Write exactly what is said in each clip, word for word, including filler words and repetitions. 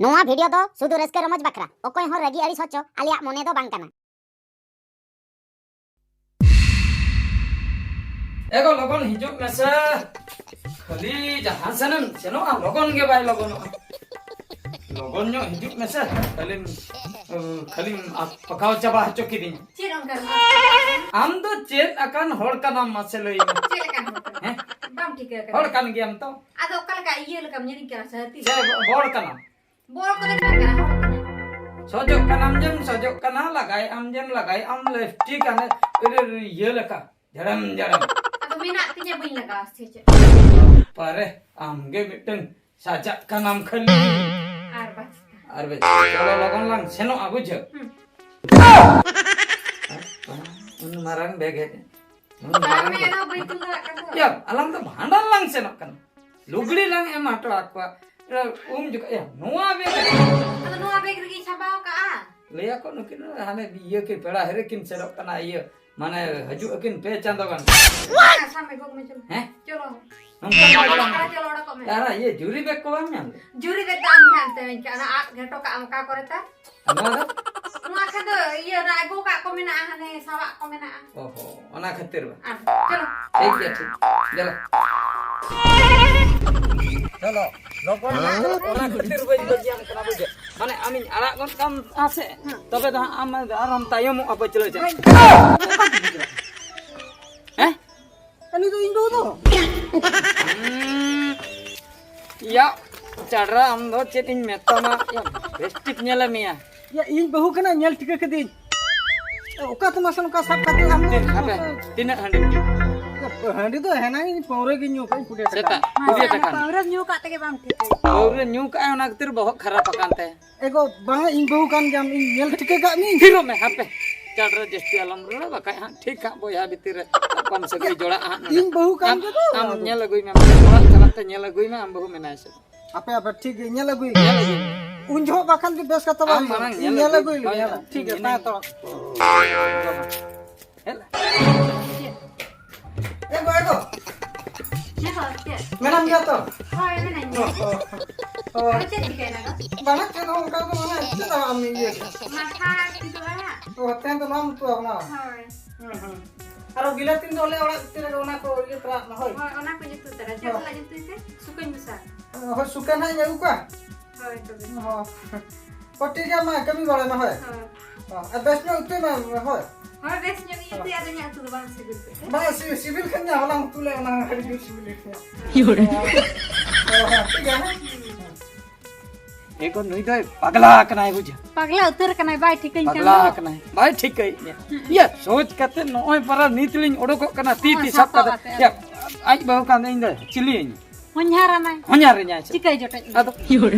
ᱱᱚᱣᱟ ᱵᱷᱤᱰᱤᱭᱳ ᱫᱚ ᱥᱩᱫᱷᱩ ᱨᱟᱹᱥᱠᱟᱹ ᱨᱚᱢᱚᱡᱽ ᱵᱟᱠᱷᱨᱟ, ᱚᱠᱚᱭ ᱦᱚᱸ ᱨᱟᱹᱜᱤ ᱟᱹᱲᱤᱥ ᱦᱚᱪᱚ ᱟᱞᱮᱭᱟᱜ ᱢᱚᱱᱮ ᱫᱚ ᱵᱟᱝ ᱠᱟᱱᱟ᱾ ᱮᱜᱳ, ᱞᱚᱜᱚᱱ ᱦᱤᱡᱩᱜ ᱢᱮᱥᱮ᱾ ᱠᱷᱟᱹᱞᱤ ᱡᱟᱦᱟᱸ ᱥᱮᱱᱮᱢ ᱥᱮᱱᱚᱜᱼᱟ, ᱞᱚᱜᱚᱱ ᱜᱮ ᱵᱟᱭ ᱞᱚᱜᱚᱱᱚᱜᱼᱟ᱾ ᱞᱚᱜᱚᱱ ᱧᱚᱜ ᱦᱤᱡᱩᱜ ᱢᱮᱥᱮ, ᱠᱷᱟᱹᱞᱤᱢ, ᱠᱷᱟᱹᱞᱤᱢ ᱯᱷᱟᱠᱟᱣ ᱪᱟᱵᱟ ᱦᱚᱪᱚ ᱠᱤᱫᱤᱧ᱾ ᱪᱮᱫ ᱚᱱᱠᱟ ᱨᱚᱲ? ᱟᱢ ᱫᱚ ᱪᱮᱫ ᱟᱠᱟᱱ ᱦᱚᱲ ᱠᱟᱱᱟᱢ, ᱢᱟᱥᱮ ᱞᱟᱹᱭ ᱢᱮ? ᱪᱮᱫ ᱞᱮᱠᱟᱱ ᱦᱚᱲ ᱠᱟᱱᱟᱢ? ᱦᱮᱸ? ᱵᱟᱢ ᱴᱷᱤᱠᱟᱹ ᱟᱠᱟᱫᱟ᱾ ᱦᱚᱲ ᱠᱟᱱ ᱜᱮᱭᱟᱢ ᱛᱚ᱾ ᱟᱫᱚ ᱚᱠᱟ ᱞᱮᱠᱟ ᱤᱭᱟᱹ ᱞᱮᱠᱟᱢ ᱧᱮᱞᱤᱧ ᱠᱟᱱᱟ ᱥᱮ ᱦᱟᱹᱛᱤ? ᱪᱮ ᱵᱚᱲ ᱠᱟᱱᱟᱢ? ᱵᱚᱲ ᱠᱚᱫᱚ ᱵᱟᱝ ᱠᱟᱱᱟ, ᱦᱚᱲ ᱠᱟᱱᱟ᱾ ᱥᱚᱡᱚᱜ ᱠᱟᱱᱟᱢ ᱡᱮᱢ ᱥᱚᱡᱚᱜ ᱠᱟᱱᱟ, ᱞᱟᱜᱟᱭ ᱟᱢ ᱡᱮᱢ ᱞᱟᱜᱟᱭ ᱟᱢ, ᱞᱤᱯᱥᱴᱤᱠ ᱦᱟᱱᱮ ᱤᱭᱟᱹ ᱞᱮᱠᱟ, ᱡᱟᱲᱟᱢ ᱡᱟᱲᱟᱢ᱾ ᱟᱫᱚ ᱢᱮᱱᱟᱜ ᱛᱤᱧᱟᱹ, ᱵᱟᱹᱧ ᱞᱟᱜᱟᱣᱟ ᱥᱮ ᱪᱮᱫ? ᱯᱟᱨᱮ, ᱟᱢ ᱜᱮ ᱢᱤᱫᱴᱟᱝ ᱥᱟᱡᱟᱜ ᱠᱟᱱᱟᱢ ᱠᱷᱟᱹᱞᱤ᱾ ᱟᱨ ᱵᱟᱥ᱾ ᱟᱨ ᱵᱮᱥ, ᱪᱚᱞᱚ ᱞᱚᱜᱚᱱ ᱞᱟᱝ ᱥᱮᱱᱚᱜᱼᱟ, ᱵᱩᱡᱷᱟᱹᱣ? ᱦᱩᱸ᱾ ᱩᱱ ᱢᱟᱨᱟᱝ ᱵᱮᱜᱽ ᱦᱮᱡ ᱮᱱ᱾ ᱩᱱ ᱢᱟᱨᱟᱝ ᱵᱮᱜᱽ᱾ ᱮᱱᱦᱚᱸ ᱵᱟᱹᱧ ᱛᱩᱞ ᱫᱟᱲᱮᱭᱟᱜ ᱠᱟᱱ ᱫᱚ᱾ ᱭᱟ, ᱟᱞᱟᱝ ᱫᱚ ᱵᱷᱟᱸᱰᱟᱱ ᱞᱟᱝ ᱥᱮᱱᱚᱜ ᱠᱟᱱᱟ᱾ ᱞᱩᱜᱽᱲᱤ ᱞᱟᱝ ᱮᱢ ᱦᱚᱴᱚ ᱟᱠᱚᱣᱟ᱾ ᱩᱢ ᱡᱚᱠᱷᱚᱡ, ᱭᱟ, ᱱᱚᱣᱟ ᱵᱮᱜᱽ ᱨᱮ᱾ ᱟᱫᱚ ᱱᱚᱣᱟ ᱵᱮᱜᱽ ᱨᱮᱜᱮᱧ ᱥᱟᱢᱵᱟᱣ ᱠᱟᱜᱼᱟ᱾ ᱞᱟᱹᱭ ᱟᱠᱚ ᱱᱩᱠᱤᱱ ᱦᱟᱱᱮ ᱤᱭᱟᱹ ᱠᱤᱱ ᱯᱮᱲᱟ ᱦᱤᱨᱤ ᱠᱤᱱ ᱥᱮᱱᱚᱜ ᱠᱟᱱᱟ, ᱤᱭᱟᱹ, ᱢᱟᱱᱮ ᱦᱤᱡᱩᱜ ᱟᱹᱠᱤᱱ ᱯᱮ ᱪᱟᱸᱫᱚ ᱜᱟᱱ᱾ ᱟᱥᱟᱢ ᱮ ᱜᱚᱜ ᱢᱮ ᱪᱚᱞᱚ᱾ ᱦᱮᱸ? ᱪᱚᱞᱚ᱾ ᱱᱚᱝᱠᱟ ᱫᱚ ᱵᱟᱝ᱾ ᱪᱚᱞᱚ, ᱪᱚᱞᱚ, ᱚᱰᱚᱠᱚᱜ ᱢᱮ᱾ ᱟᱨ ᱤᱭᱟᱹ ᱡᱩᱨᱤ ᱵᱮᱜᱽ ᱠᱚ ᱵᱟᱢ ᱧᱟᱢ ᱞᱮᱫᱟ? ᱡᱩᱨᱤ ᱵᱮᱜᱽ ᱫᱚ ᱟᱢ ᱜᱮ ᱦᱟᱱᱛᱮ ᱤᱧ ᱠᱟᱜᱼᱟ, ᱚᱱᱟ ᱟᱫ ᱜᱷᱮᱴᱚ ᱠᱟᱜ ᱟᱢ ᱚᱠᱟ ᱠᱚᱨᱮ ᱛᱟ? ᱟᱨ ᱱᱚᱣᱟ ᱫᱚ? ᱱᱚᱣᱟ ᱠᱷᱟᱱ ᱫᱚ ᱤᱭᱟᱹ, ᱚᱱᱟ ᱟᱹᱜᱩ ᱠᱟᱜ ᱠᱚ ᱢᱮᱱᱟᱜᱼᱟ, ᱦᱟᱱᱮ ᱥᱟᱵᱟᱜ ᱠᱚ ᱢᱮᱱᱟᱜᱼᱟ᱾ ᱚ ᱦᱚ, ᱚᱱᱟ ᱠᱷᱟᱹᱛᱤᱨ ᱵᱟ? ᱟᱨ ᱪᱚᱞᱚ᱾ ᱴᱷᱤᱠ ᱜᱮᱭᱟ, ᱴᱷᱤᱠ᱾ ᱪᱚᱞᱚ᱾ ᱪᱚᱞᱚ, ᱞᱚᱜᱚᱱ ᱧᱚᱜ ᱪᱚᱞᱚ, ᱚᱱᱟ ᱠᱷᱟᱹᱛᱤᱨ ᱵᱟᱹᱧ ᱵᱟᱹᱜᱤᱭᱟᱢ ᱠᱟᱱᱟ, ᱵᱩᱡᱷᱟᱹᱣ? ᱢᱟᱱᱮ ᱟᱢᱤᱧ ᱟᱲᱟᱜ ᱜᱚᱫ ᱠᱟᱢ ᱟ ᱥᱮ, ᱛᱚᱵᱮ ᱫᱚ ᱦᱟᱸᱜ ᱟᱢ ᱟᱨᱦᱚᱸᱢ ᱛᱟᱭᱚᱢᱚᱜᱼᱟ ᱯᱟᱹᱪᱷᱞᱟᱹ ᱪᱟᱞᱟᱜ᱾ ᱦᱮᱸ? ᱩᱱᱤ ᱫᱚ ᱤᱧ ᱵᱟᱹᱦᱩ ᱫᱚ᱾ ᱦᱩᱸ᱾ ᱭᱟ, ᱪᱟᱰᱨᱟ, ᱟᱢ ᱫᱚ ᱪᱮᱫ ᱤᱧ ᱢᱮᱛᱟᱢᱟ? ᱭᱟ, ᱵᱮᱥ ᱴᱷᱤᱠ ᱧᱮᱞᱮ ᱢᱮᱭᱟ᱾ ᱭᱟ, ᱤᱧ ᱵᱟᱹᱦᱩ ᱠᱟᱱᱟ, ᱧᱮᱞ ᱴᱷᱤᱠᱟᱹ ᱠᱟᱹᱫᱟᱹᱧ᱾ ᱮ, ᱚᱠᱟ ᱛᱮ ᱢᱟᱥᱮ ᱱᱚᱝᱠᱟ ᱥᱟᱵ ᱠᱟᱛᱮ ᱟᱢ ᱫᱚ? ᱦᱟᱯᱮ, ᱛᱤᱱᱟᱹᱜ ᱦᱟᱺᱰᱤᱢ ᱧᱩ? ᱭᱟ, ᱦᱟᱺᱰᱤ ᱫᱚ ᱦᱮᱱᱟᱝ ᱤᱧ ᱯᱟᱹᱣᱨᱟᱹ ᱜᱤᱧ ᱧᱩ ᱠᱟᱜᱼᱟ, ᱯᱩᱱᱭᱟᱹ ᱴᱟᱠᱟ᱾ ᱥᱮᱛᱟᱜ, ᱯᱩᱱᱭᱟᱹ ᱴᱟᱠᱟ᱾ ᱯᱟᱹᱣᱨᱟᱹ ᱧᱩ ᱠᱟᱜ ᱛᱮᱜᱮ ᱵᱟᱢ ᱴᱷᱤᱠᱟᱹᱭᱟ᱾ ᱯᱟᱹᱣᱨᱟᱹ ᱧᱩ ᱠᱟᱜᱼᱟᱭ, ᱚᱱᱟ ᱠᱷᱟᱹᱛᱤᱨ ᱵᱚᱦᱚᱜ ᱠᱷᱟᱨᱟᱯ ᱟᱠᱟᱱ ᱛᱟᱭᱟ᱾ ᱮ ᱜᱚ, ᱵᱟᱝᱟ, ᱤᱧ ᱵᱟᱹᱦᱩ ᱠᱟᱱ ᱜᱮᱭᱟᱢ, ᱤᱧ ᱧᱮᱞ ᱴᱷᱤᱠᱟᱹ ᱠᱟᱜ ᱢᱤᱭᱟᱹᱧ᱾ ᱛᱷᱤᱨᱚᱜ ᱢᱮ, ᱦᱟᱯᱮ᱾ ᱪᱟᱰ ᱨᱮ ᱡᱟᱹᱥᱛᱤ ᱟᱞᱚᱢ ᱨᱚᱲᱟ, ᱵᱟᱠᱷᱟᱡ ᱦᱟᱸᱜ ᱴᱷᱤᱠ ᱦᱟᱸᱜ ᱵᱚᱭᱦᱟ ᱵᱷᱤᱛᱤᱨ ᱨᱮ ᱛᱟᱯᱟᱢ ᱥᱟᱹᱜᱟᱹᱭ ᱡᱚᱲᱟᱜᱼᱟ ᱦᱟᱸᱜ ᱱᱚᱰᱮ᱾ ᱤᱧ ᱵᱟᱹᱦᱩ ᱠᱟᱱ ᱟᱢ, ᱜᱮᱫᱚ᱾ ᱟᱢ ᱧᱮᱞ ᱟᱹᱜᱩᱭ ᱢᱮ, ᱚᱲᱟᱜ ᱪᱟᱞᱟᱜ ᱛᱮ ᱧᱮᱞ ᱟᱹᱜᱩᱭ ᱢᱮ, ᱟᱢ ᱵᱟᱹᱦᱩ ᱢᱮᱱᱟᱭᱟ ᱥᱮ ᱵᱟᱝ? ᱦᱟᱯᱮ, ᱦᱟᱯᱮ, ᱴᱷᱤᱠ ᱜᱮ, ᱧᱮᱞ ᱟᱹᱜᱩᱭ᱾ ᱧᱮᱞ ᱟᱹᱜᱩᱭ ᱢᱮ᱾ ᱩᱱ ᱡᱚᱦᱚᱜ ᱵᱟᱠᱷᱟᱱ ᱜᱮ ᱵᱮᱥ ᱠᱟᱛᱷᱟ ᱟᱢ ᱵᱟᱝ ᱢᱟᱲᱟᱝ ᱦᱩᱭᱩᱜᱼᱟ᱾ ᱧᱮᱞ ᱧᱮᱞ ᱟᱹᱜᱩᱭ ᱟᱹᱜᱩᱭ ᱢᱮ, ᱢᱮ᱾ ᱦᱮᱸ, ᱴᱷᱤᱠ ᱜᱮᱭᱟ, ᱤᱧ ᱛᱟᱦᱮᱸ ᱦᱟᱛᱟᱲᱚᱜ᱾ ᱦᱮᱡ ᱞᱮ᱾ ᱮ ᱜᱚ, ᱮ ᱜᱚ᱾ ᱦᱮᱸ ᱜᱚ, ᱪᱮᱫ? ᱢᱮᱱᱟᱢ ᱜᱮᱭᱟ ᱛᱚ? ᱦᱳᱭ, ᱢᱮᱱᱟᱹᱧ ᱜᱮᱭᱟ᱾ ᱚ, ᱚ᱾ ᱚ᱾ ᱟᱫᱚ ᱪᱮᱫ ᱪᱤᱠᱟᱹᱭᱮᱱᱟ ᱫᱚ? ᱵᱟᱝᱟ, ᱪᱮᱫ ᱦᱚᱸ ᱚᱱᱠᱟ ᱫᱚ ᱵᱟᱝᱟ, ᱪᱮᱫ ᱦᱚᱸ ᱵᱟᱝ ᱤᱭᱟᱹ᱾ ᱢᱟᱴᱷᱟ ᱠᱤᱫᱩ ᱟᱲᱟᱜ᱾ ᱚ, ᱛᱮᱦᱮᱧ ᱫᱚ ᱱᱚᱣᱟᱢ ᱩᱛᱩ ᱟᱠᱟᱱᱟ? ᱦᱳᱭ᱾ ᱦᱩᱸ, ᱦᱩᱸ᱾ ᱟᱨᱚ ᱵᱤᱞᱟᱹᱛᱤ ᱫᱚ ᱟᱞᱮ ᱚᱲᱟᱜ ᱵᱷᱤᱛᱤᱨ ᱨᱮᱜᱮ ᱚᱱᱟ ᱠᱚ ᱤᱭᱟᱹ ᱛᱚᱨᱟ ᱟᱠᱟᱱᱟ, ᱦᱳᱭ᱾ ᱦᱳᱭ, ᱚᱱᱟ ᱠᱚᱧ ᱩᱛᱩ ᱩᱛᱟᱹᱨᱟ᱾ ᱪᱮᱫ ᱦᱳᱭ᱾ ᱥᱟᱞᱟᱜ ᱤᱧ ᱩᱛᱩᱭ ᱛᱮ? ᱥᱩᱠᱟᱹᱧ ᱢᱮᱥᱟ᱾ ᱦᱳᱭ, ᱥᱩᱠᱟᱹ ᱱᱟᱦᱟᱜ ᱤᱧ ᱟᱹᱜᱩ ᱠᱚᱣᱟ᱾ ᱦᱳᱭ, ᱛᱚᱵᱮ᱾ ᱦᱚᱸ᱾ ᱚ, ᱴᱷᱤᱠ ᱜᱮᱭᱟ, ᱢᱟ ᱠᱟᱹᱢᱤ ᱵᱟᱲᱟᱭ ᱢᱮ, ᱦᱳᱭ᱾ ᱦᱳᱭ᱾ ᱚ, ᱟᱨ ᱵᱮᱥ ᱧᱚᱜ ᱩᱛᱩᱭ ᱢᱮ, ᱦᱳᱭ᱾ ᱦᱳᱭ, ᱵᱮᱥ ᱧᱚᱜ ᱜᱤᱧ ᱩᱛᱩᱭᱟ, ᱟᱫᱚ ᱤᱧᱟᱹᱜ ᱩᱛᱩ ᱫᱚ ᱵᱟᱝ ᱥᱤᱵᱤᱞ ᱠᱚᱜ ᱛᱮ᱾ ᱵᱟᱝ, ᱥᱤ-, ᱥᱤᱵᱤᱞ ᱠᱷᱟᱱ ᱜᱮ, ᱦᱚᱞᱟᱢ ᱩᱛᱩ ᱞᱮᱫ, ᱚᱱᱟ ᱟᱹᱰᱤ ᱡᱳᱨ ᱥᱤᱵᱤᱞ ᱠᱟᱱᱟ᱾ ᱦᱳᱭ᱾ ᱚ, ᱦᱚᱸ, ᱴᱷᱤᱠ ᱜᱮᱭᱟ, ᱦᱮᱸ᱾ ᱮ ᱜᱚ, ᱱᱩᱭ ᱫᱚᱭ ᱯᱟᱜᱽᱞᱟ ᱟᱠᱟᱱᱟᱭ, ᱵᱩᱡᱷᱟᱹᱣ᱾ ᱯᱟᱜᱽᱞᱟ ᱩᱛᱟᱹᱨ ᱟᱠᱟᱱᱟᱭ, ᱵᱟᱭ ᱴᱷᱤᱠᱟᱹᱧ ᱠᱟᱱ ᱯᱟᱜᱽᱞᱟ ᱫᱚ᱾ ᱟᱠᱟᱱᱟᱭ, ᱵᱟᱭ ᱴᱷᱤᱠᱟᱹᱭᱮᱫ ᱢᱮᱭᱟ᱾ ᱦᱩᱸ᱾ ᱤᱭᱟᱹ, ᱥᱳᱪ ᱠᱟᱛᱮ ᱱᱚᱜᱼᱚᱭ ᱯᱟᱨᱟ ᱱᱤᱛ ᱞᱤᱧ ᱚᱰᱚᱠᱚᱜ ᱠᱟᱱᱟ, ᱛᱤ, ᱦᱚᱸ, ᱛᱤ ᱥᱟᱵ ᱥᱟᱯᱟᱵ ᱠᱟᱛᱮ᱾ ᱟᱛᱮ᱾ ᱭᱟ, ᱟᱡ ᱵᱟᱹᱦᱩ ᱠᱟᱱ ᱫᱚ ᱤᱧ ᱫᱚ ᱪᱤᱞᱤᱭᱟᱹᱧ? ᱦᱚᱧᱦᱟᱨ ᱟᱢᱟᱭ᱾ ᱦᱚᱧᱦᱟᱨ ᱤᱧᱟᱭ ᱥᱮ? ᱪᱤᱠᱟᱹᱭ ᱡᱚᱴᱮᱫ ᱢᱮ? ᱟᱫᱚ,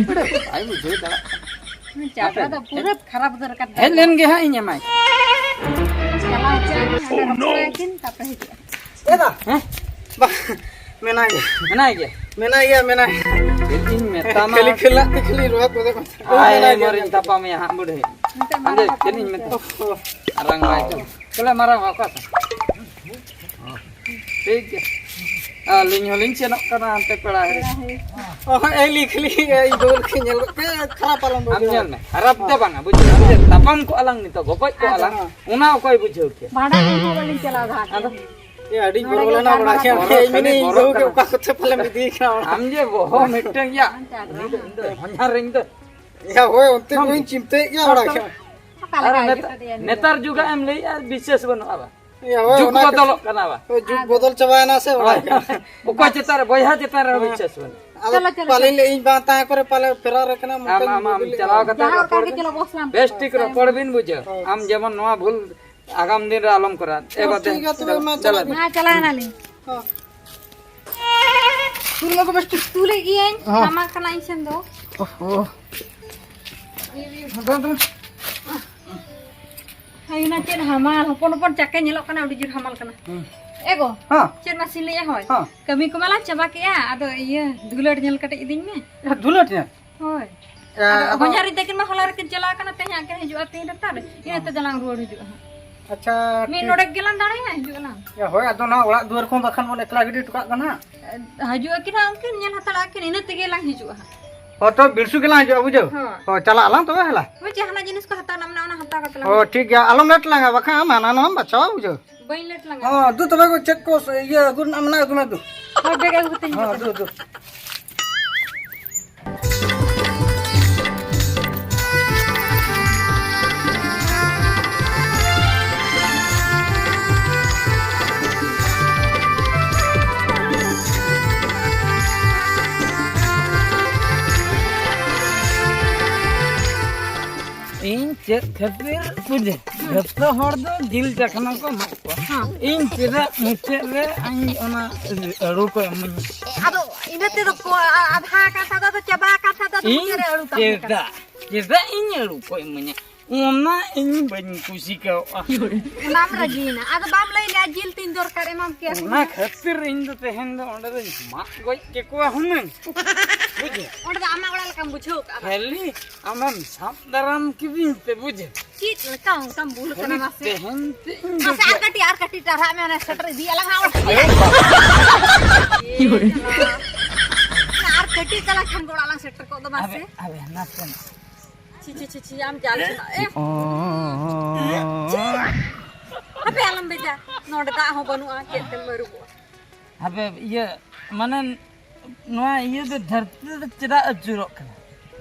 ᱵᱟᱭ ᱵᱩᱡᱷᱟᱹᱣ ᱫᱟᱲᱮᱭᱟᱜ ᱠᱟᱱᱟ᱾ ᱪᱟᱵᱟ ᱦᱟᱯᱮ, ᱫᱚ ᱯᱩᱨᱟᱹ ᱦᱮᱡ, ᱠᱷᱟᱨᱟᱯ ᱩᱛᱟᱹᱨ ᱟᱠᱟᱱ ᱦᱮᱡ ᱛᱟᱢᱟ᱾ ᱞᱮᱱ ᱜᱮ ᱦᱟᱸᱜ ᱤᱧ ᱮᱢᱟᱭ᱾ ᱪᱟᱞᱟᱣ ᱦᱚᱪᱚ ᱟᱹᱧ, ᱚᱸᱰᱮ ᱨᱚᱯᱚᱲ ᱟᱹᱠᱤᱱ, ᱛᱟᱯᱚᱨᱮ ᱦᱤᱡᱩᱜᱼᱟ᱾ ᱮ ᱫᱟ, ᱦᱮᱸ? ᱵᱟ, ᱢᱮᱱᱟᱭ ᱜᱮ᱾ ᱢᱮᱱᱟᱭ ᱜᱮᱭᱟ? ᱢᱮᱱᱟᱭ ᱜᱮᱭᱟ, ᱢᱮᱱᱟᱭ᱾ ᱪᱮᱫ ᱤᱧ ᱢᱮᱛᱟᱢᱟ? ᱠᱷᱟᱹᱞᱤ ᱠᱷᱮᱞᱟᱜ ᱛᱮ ᱠᱷᱟᱹᱞᱤ ᱨᱚᱲ ᱠᱚᱫᱚ ᱠᱚ ᱟᱭ ᱢᱮᱱᱟᱭ ᱜᱮᱭᱟ, ᱢᱟᱨᱤᱧ ᱢᱮᱱᱟᱭ ᱜᱮᱭᱟ᱾ ᱛᱟᱯᱟᱢᱮᱭᱟ ᱦᱟᱸᱜ ᱵᱩᱰᱷᱤ᱾ ᱱᱚᱛᱮ ᱟᱸᱡᱮ, ᱢᱟᱨᱟᱝ ᱪᱮᱫ ᱤᱧ ᱦᱚᱯᱚᱱ ᱢᱮᱛᱟᱢᱟ? ᱜᱮ᱾ ᱢᱟᱨᱟᱝ ᱵᱟᱭ ᱪᱚ᱾ ᱪᱚᱞᱮ ᱢᱟᱨᱟᱝ ᱵᱟ, ᱚᱠᱟ ᱥᱮᱫ? ᱴᱷᱤᱠ ᱜᱮᱭᱟ᱾ ᱟᱹᱞᱤᱧ ᱦᱚᱸᱞᱤᱧ ᱥᱮᱱᱚᱜ ᱠᱟᱱᱟ ᱦᱟᱱᱛᱮ ᱯᱮᱲᱟ ᱦᱤᱨᱤ᱾ ᱯᱮᱲᱟ ᱦᱤᱨᱤ᱾ ᱚ, ᱦᱮᱸ, ᱮ ᱞᱤ ᱠᱷᱟᱹᱞᱤ ᱤᱧ ᱵᱟᱹᱦᱩ ᱞᱮᱠᱟᱧ ᱧᱮᱞ ᱜᱚᱫ ᱠᱟᱭᱟ, ᱠᱷᱟᱨᱟᱯ ᱟᱞᱚᱢ ᱟᱢ ᱵᱩᱡᱷᱟᱹᱣᱟ᱾ ᱧᱮᱞ ᱢᱮ, ᱠᱷᱟᱨᱟᱯ ᱫᱚ ᱵᱟᱝᱟ, ᱵᱩᱡᱷᱟᱹᱣ? ᱟᱢ ᱡᱮ ᱛᱟᱯᱟᱢ ᱠᱚᱜᱼᱟ ᱞᱟᱝ ᱱᱤᱛᱚᱜ, ᱜᱚᱯᱚᱡ ᱠᱚᱜᱼᱟ ᱟᱫᱚ ᱞᱟᱝ, ᱦᱮᱸ᱾ ᱚᱱᱟ ᱚᱠᱚᱭ ᱵᱩᱡᱷᱟᱹᱣ ᱠᱮᱭᱟ? ᱵᱷᱟᱸᱰᱟᱱ ᱦᱚᱸ ᱵᱟᱹᱞᱤᱧ ᱪᱟᱞᱟᱣ ᱫᱟᱲᱮᱭᱟᱜ ᱟᱫᱚ ᱠᱟᱱᱟ᱾ ᱮ, ᱟᱹᱰᱤᱧ ᱱᱚᱰᱮ ᱵᱚᱨᱚ ᱜᱮ ᱞᱮᱱᱟ ᱵᱟᱲᱟ ᱜᱟᱞᱢᱟᱨᱟᱣ ᱠᱮᱫ ᱠᱚ ᱢᱮᱭᱟ, ᱤᱧ ᱢᱮᱱᱮᱫ ᱤᱧ ᱵᱚᱨᱚ ᱵᱟᱹᱦᱩ ᱜᱮ ᱠᱟᱱᱟ᱾ ᱚᱠᱟ ᱠᱚᱛᱮ ᱯᱟᱞᱮᱢ ᱤᱫᱤᱭᱮ ᱠᱟᱱᱟ ᱚᱲᱟᱜ᱾ ᱟᱢ ᱡᱮ ᱵᱚᱦᱚ ᱢᱤᱫᱴᱟᱝ ᱭᱟ᱾ ᱤᱧ ᱫᱚ, ᱤᱧ ᱫᱚ ᱦᱚᱧᱦᱟᱨ ᱤᱧ ᱫᱚ᱾ ᱭᱟ, ᱦᱳᱭ, ᱚᱱᱛᱮ ᱵᱟᱝ᱾ ᱠᱚᱧ ᱪᱤᱱᱛᱟᱹᱭᱮᱫ ᱜᱮᱭᱟ ᱚᱲᱟᱜ ᱟᱨ ᱠᱷᱚᱱ᱾ ᱚᱠᱟ ᱟᱨ ᱞᱮᱠᱟ ᱱᱮᱛᱟᱨ, ᱦᱤᱡᱩᱜ ᱠᱟᱱᱟ? ᱱᱮᱛᱟᱨ ᱡᱩᱜᱟᱜ ᱮᱢ ᱞᱟᱹᱭᱮᱫᱼᱟ, ᱵᱤᱥᱥᱟᱹᱥ ᱵᱟᱹᱱᱩᱜᱼᱟ ᱵᱟ᱾ ᱭᱟ, ᱦᱳᱭ, ᱡᱩᱜᱽ ᱚᱱᱟ ᱵᱚᱫᱚᱞᱚᱜ ᱠᱟᱱᱟ ᱵᱟ᱾ ᱦᱳᱭ, ᱡᱩᱜᱽ ᱟᱫᱚ ᱵᱚᱫᱚᱞ ᱪᱟᱵᱟᱭᱮᱱᱟ ᱥᱮ, ᱚᱱᱟ ᱦᱳᱭ᱾ ᱜᱮ᱾ ᱚᱠᱚᱭ ᱪᱮᱛᱟᱱ ᱨᱮ, ᱵᱚᱭᱦᱟ ᱪᱮᱛᱟᱱ ᱨᱮᱦᱚᱸ ᱦᱮᱸ᱾ ᱵᱤᱥᱥᱟᱹᱥ ᱵᱟᱹᱱᱩᱜᱼᱟ᱾ ᱟᱫᱚ ᱪᱚᱞᱚ, ᱪᱚᱞᱚ, ᱯᱟᱞᱮ ᱪᱚᱞᱚ᱾ ᱞᱟᱹᱭ ᱤᱧ ᱵᱟᱝ ᱛᱟᱦᱮᱸ ᱠᱚᱨᱮ ᱯᱟᱞᱮ ᱯᱷᱮᱨᱟᱨ ᱟᱠᱟᱱᱟ, ᱟᱢ, ᱢᱚᱛᱚᱧ ᱟᱢ, ᱟᱢ ᱵᱚᱫᱚᱞᱮᱫ ᱪᱟᱞᱟᱣ ᱠᱟᱛᱮ ᱡᱟᱦᱟᱸ ᱨᱚᱯᱚᱲ ᱚᱠᱟ ᱜᱮ ᱵᱤᱱ᱾ ᱪᱚᱞᱚ ᱵᱚᱥ ᱞᱟᱝ ᱵᱮᱥ ᱴᱷᱤᱠ ᱛᱟᱭᱚᱢ ᱨᱚᱯᱚᱲ ᱨᱮ᱾ ᱵᱤᱱ ᱵᱩᱡᱷᱟᱹᱣ᱾ ᱦᱳᱭ᱾ ᱟᱢ ᱡᱮᱢᱚᱱ ᱱᱚᱣᱟ ᱵᱷᱩᱞ ᱟᱜᱟᱢ ᱫᱤᱱ ᱨᱮ ᱟᱞᱚᱢ ᱠᱚᱨᱟᱣ᱾ ᱮ ᱦᱳᱭ, ᱵᱟᱛᱮ, ᱴᱷᱤᱠ ᱜᱮᱭᱟ, ᱛᱚᱵᱮ ᱫᱮᱞᱟ, ᱢᱟ ᱫᱮᱞᱟ᱾ ᱪᱟᱞᱟᱜ ᱢᱟ, ᱪᱟᱞᱟᱣ ᱮᱱᱟᱞᱤᱧ᱾ ᱦᱚᱸ᱾ ᱛᱩᱞ ᱞᱮᱠᱚ ᱵᱮᱥ ᱴᱷᱤᱠ᱾ ᱛᱩᱞᱮᱫ ᱜᱤᱭᱟᱹᱧ, ᱦᱚᱸ᱾ ᱦᱟᱢᱟᱞ ᱠᱟᱱᱟ ᱤᱧ ᱥᱮᱱ ᱫᱚ᱾ ᱳᱦᱳ᱾ ᱦᱟᱭ, ᱚᱱᱟ ᱪᱮᱫ ᱦᱟᱢᱟᱞ, ᱦᱚᱯᱚᱱ ᱦᱚᱯᱚᱱ ᱪᱟᱠᱮ ᱧᱮᱞᱚᱜ ᱠᱟᱱᱟ, ᱟᱹᱰᱤ ᱡᱳᱨ ᱦᱟᱢᱟᱞ ᱠᱟᱱᱟ᱾ ᱦᱩᱸ᱾ ᱮ ᱜᱚ, ᱦᱚᱸ᱾ ᱪᱮᱫ ᱢᱟᱥᱮ ᱞᱟᱹᱭᱟ, ᱦᱳᱭ᱾ ᱦᱚᱸ᱾ ᱠᱟᱹᱢᱤ ᱠᱚᱢᱟ ᱞᱟᱝ ᱪᱟᱵᱟ ᱠᱮᱜᱼᱟ, ᱟᱫᱚ ᱤᱭᱟᱹ, ᱫᱩᱞᱟᱹᱲ ᱧᱮᱞ ᱠᱟᱹᱴᱤᱡ ᱤᱫᱤᱧ ᱢᱮ᱾ ᱮ, ᱫᱩᱞᱟᱹᱲ ᱧᱮᱞ? ᱦᱳᱭ᱾ ᱮ, ᱟᱫᱚ ᱟᱫᱚ ᱦᱚᱧᱦᱟᱨᱤᱧ ᱛᱟᱹᱠᱤᱱ ᱢᱟ ᱦᱚᱞᱟ ᱨᱮᱠᱤᱱ ᱪᱟᱞᱟᱣ ᱠᱟᱱᱟ, ᱛᱮᱦᱮᱧ ᱦᱟᱸᱜ ᱠᱤᱱ ᱦᱤᱡᱩᱜᱼᱟ, ᱛᱤᱱ ᱨᱮ ᱛᱟᱦᱞᱮ? ᱤᱱᱟᱹ ᱛᱮ ᱫᱟᱞᱟᱝ ᱨᱩᱣᱟᱹᱲ ᱦᱤᱡᱩᱜᱼᱟ ᱦᱟᱸᱜ᱾ ᱟᱪᱪᱷᱟ, ᱢᱤᱫ ᱴᱷᱤᱠ᱾ ᱱᱚᱰᱮᱠ ᱜᱮᱞᱟᱝ ᱫᱟᱬᱟᱭᱟ, ᱦᱤᱡᱩᱜ ᱟᱞᱟᱝ᱾ ᱮ, ᱦᱳᱭ, ᱟᱫᱚ ᱱᱚᱣᱟ ᱚᱲᱟᱜ ᱫᱩᱣᱟᱹᱨ ᱠᱚᱦᱚᱸ ᱵᱟᱠᱷᱟᱱ ᱵᱚᱱ ᱮᱠᱞᱟ ᱜᱤᱰᱤ ᱦᱚᱴᱚ ᱠᱟᱜ ᱠᱟᱱᱟ ᱦᱟᱸᱜ᱾ ᱮ, ᱦᱤᱡᱩᱜ ᱟᱹᱠᱤᱱ ᱦᱟᱸᱜ, ᱩᱱᱠᱤᱱ ᱧᱮᱞ ᱦᱟᱛᱟᱲᱚᱜᱼᱟ ᱠᱤᱱ, ᱤᱱᱟᱹ ᱛᱮᱜᱮ ᱞᱟᱝ ᱦᱤᱡᱩᱜᱼᱟ ᱦᱟᱸᱜ᱾ ᱦᱚᱸ, ᱛᱚ ᱵᱤᱨᱥᱩ ᱜᱮᱞᱟᱝ ᱦᱤᱡᱩᱜᱼᱟ, ᱵᱩᱡᱷᱟᱹᱣ? ᱦᱳᱭ᱾ ᱦᱚᱸ, ᱪᱟᱞᱟᱜ ᱟᱞᱟᱝ ᱛᱚᱵᱮ, ᱦᱮᱞᱟ᱾ ᱦᱳᱭ, ᱡᱟᱦᱟᱱᱟᱜ ᱡᱤᱱᱤᱥ ᱠᱚ ᱦᱟᱛᱟᱣ ᱠᱟᱛᱮ ᱞᱟᱝ ᱦᱚᱸ, ᱦᱤᱡᱩᱜᱼᱟ᱾ ᱴᱷᱤᱠ ᱜᱮᱭᱟ, ᱟᱞᱚᱢ ᱞᱮᱴ ᱞᱟᱝᱟ, ᱵᱟᱠᱷᱟᱱ ᱟᱢ ᱦᱟᱱᱟ ᱱᱚᱣᱟᱢ ᱵᱟᱪᱷᱟᱣᱟ, ᱵᱩᱡᱷᱟᱹᱣ? ᱵᱟᱹᱧ ᱞᱮᱴ ᱞᱟᱝᱟ᱾ ᱦᱚᱸ, ᱫᱩ ᱛᱚᱵᱮ ᱠᱚ ᱪᱮᱫ ᱠᱚ ᱤᱭᱟᱹ ᱟᱹᱜᱩ ᱨᱮᱱᱟᱜ ᱢᱮᱱᱟᱜᱼᱟ, ᱟᱹᱜᱩ ᱢᱮ, ᱫᱩ᱾ ᱦᱳᱭ, ᱵᱮᱜᱽ ᱟᱹᱜᱩ ᱠᱟᱛᱮᱧ ᱦᱚᱸ, ᱦᱤᱡᱩᱜ ᱠᱟᱱᱟ᱾ ᱫᱩ, ᱫᱩ᱾ ᱤᱧ ᱪᱮᱫ ᱠᱷᱟᱹᱛᱤᱨ ᱵᱩᱡᱷᱟᱹ, ᱡᱚᱛᱚ ᱦᱚᱲ ᱫᱚ ᱡᱤᱞ ᱪᱟᱠᱷᱱᱟ ᱠᱚ ᱮᱢᱟ ᱠᱚᱣᱟ᱾ ᱦᱮᱸ᱾ ᱤᱧ ᱪᱮᱫᱟᱜ ᱢᱩᱪᱟᱹᱫ ᱨᱮ ᱤᱧ ᱚᱱᱟ ᱟᱹᱲᱩ ᱠᱚ ᱮᱢᱟᱹᱧᱟ? ᱟᱫᱚ ᱤᱱᱟᱹ ᱛᱮᱫᱚ ᱠᱚ ᱟ-, ᱟᱫᱷᱟ ᱠᱟᱛᱷᱟ ᱫᱚ ᱟᱫᱚ ᱪᱟᱵᱟ ᱠᱟᱛᱷᱟ ᱫᱚ ᱟᱫᱚ ᱤᱧ ᱢᱩᱪᱟᱹᱫ ᱨᱮ ᱟᱹᱲᱩ ᱛᱟᱦᱮᱸ ᱠᱟᱱᱟ᱾ ᱪᱮᱫᱟᱜ, ᱪᱮᱫᱟᱜ ᱤᱧ ᱟᱹᱲᱩ ᱠᱚ ᱮᱢᱟᱹᱧᱟ? ᱚᱱᱟ ᱤᱧ ᱵᱟᱹᱧ ᱠᱩᱥᱤ ᱠᱟᱣᱜᱼᱟ᱾ ᱚᱱᱟᱢ ᱨᱟᱹᱜᱤᱭᱮᱱᱟ᱾ ᱟᱫᱚ ᱵᱟᱢ ᱞᱟᱹᱭ ᱞᱮᱜᱼᱟ ᱡᱤᱞ ᱛᱤᱧ ᱫᱚᱨᱠᱟᱨ, ᱮᱢᱟᱢ ᱠᱮᱭᱟ ᱥᱮ ᱚᱱᱟ ᱵᱟᱝ? ᱠᱷᱟᱹᱛᱤᱨ ᱤᱧ ᱫᱚ ᱛᱮᱦᱮᱧ ᱫᱚ ᱚᱸᱰᱮ ᱫᱚᱧ ᱢᱟᱜ ᱜᱚᱡ ᱠᱮᱠᱚᱣᱟ ᱦᱩᱱᱟᱹᱝ᱾ ᱵᱩᱡᱷᱟᱹᱣ? ᱚᱸᱰᱮ ᱫᱚ ᱟᱢᱟᱜ ᱚᱲᱟᱜ ᱞᱮᱠᱟᱢ ᱵᱩᱡᱷᱟᱹᱣ ᱠᱟᱜᱼᱟ ᱵᱟᱝ? ᱠᱷᱟᱹᱞᱤ ᱟᱢᱮᱢ ᱥᱟᱵ ᱫᱟᱨᱟᱢ ᱠᱤᱫᱤᱧ ᱛᱮ, ᱵᱩᱡᱷᱟᱹᱣ? ᱪᱮᱫ ᱞᱮᱠᱟ ᱚᱱᱠᱟᱢ ᱵᱩᱞ ᱠᱟᱱᱟ ᱠᱷᱟᱹᱞᱤ ᱢᱟᱥᱮ? ᱛᱮᱦᱮᱧ ᱛᱮ ᱤᱧ ᱫᱚ ᱟᱪᱪᱷᱟ, ᱟᱨ ᱪᱮᱫ ᱠᱟᱹᱴᱤᱡ, ᱟᱨ ᱠᱟᱹᱴᱤᱡ ᱴᱟᱨᱦᱟᱜ ᱢᱮ, ᱚᱱᱟ ᱥᱮᱴᱮᱨ ᱤᱫᱤᱭᱟᱞᱟᱝ ᱦᱟᱸᱜ ᱚᱲᱟᱜ᱾ ᱮ ᱵᱟᱵᱟ᱾ ᱮ ᱡᱟᱞᱟ᱾ ᱟᱨ ᱠᱟᱹᱴᱤᱡ ᱪᱟᱞᱟᱝ ᱠᱷᱟᱱ ᱜᱮ ᱚᱲᱟᱜ ᱞᱟᱝ ᱥᱮᱴᱮᱨ ᱠᱚᱜ ᱫᱚ ᱢᱟᱥᱮ᱾ ᱟᱵᱮ, ᱟᱵᱮ, ᱱᱟᱥᱮ ᱱᱟᱜ᱾ ᱪᱷᱤ, ᱪᱷᱤ, ᱪᱷᱤ, ᱪᱷᱤ, ᱟᱢ ᱡᱟᱞ ᱥᱮᱱᱟᱜ, ᱮ᱾ ᱪᱷᱤ᱾ ᱦᱟᱯᱮ ᱟᱞᱚᱢ ᱵᱷᱮᱡᱟ᱾ ᱱᱚᱰᱮ ᱫᱟᱜ ᱦᱚᱸ ᱵᱟᱹᱱᱩᱜᱼᱟ, ᱪᱮᱫ ᱛᱮᱢ ᱟᱹᱨᱩᱵᱚᱜᱼᱟ? ᱦᱟᱯᱮ, ᱤᱭᱟᱹ, ᱢᱟᱱᱮ, ᱱᱚᱣᱟ ᱤᱭᱟᱹ ᱫᱚ ᱫᱷᱟᱹᱨᱛᱤ ᱫᱚ ᱪᱮᱫᱟᱜ ᱟᱹᱪᱩᱨᱚᱜ ᱠᱟᱱᱟ?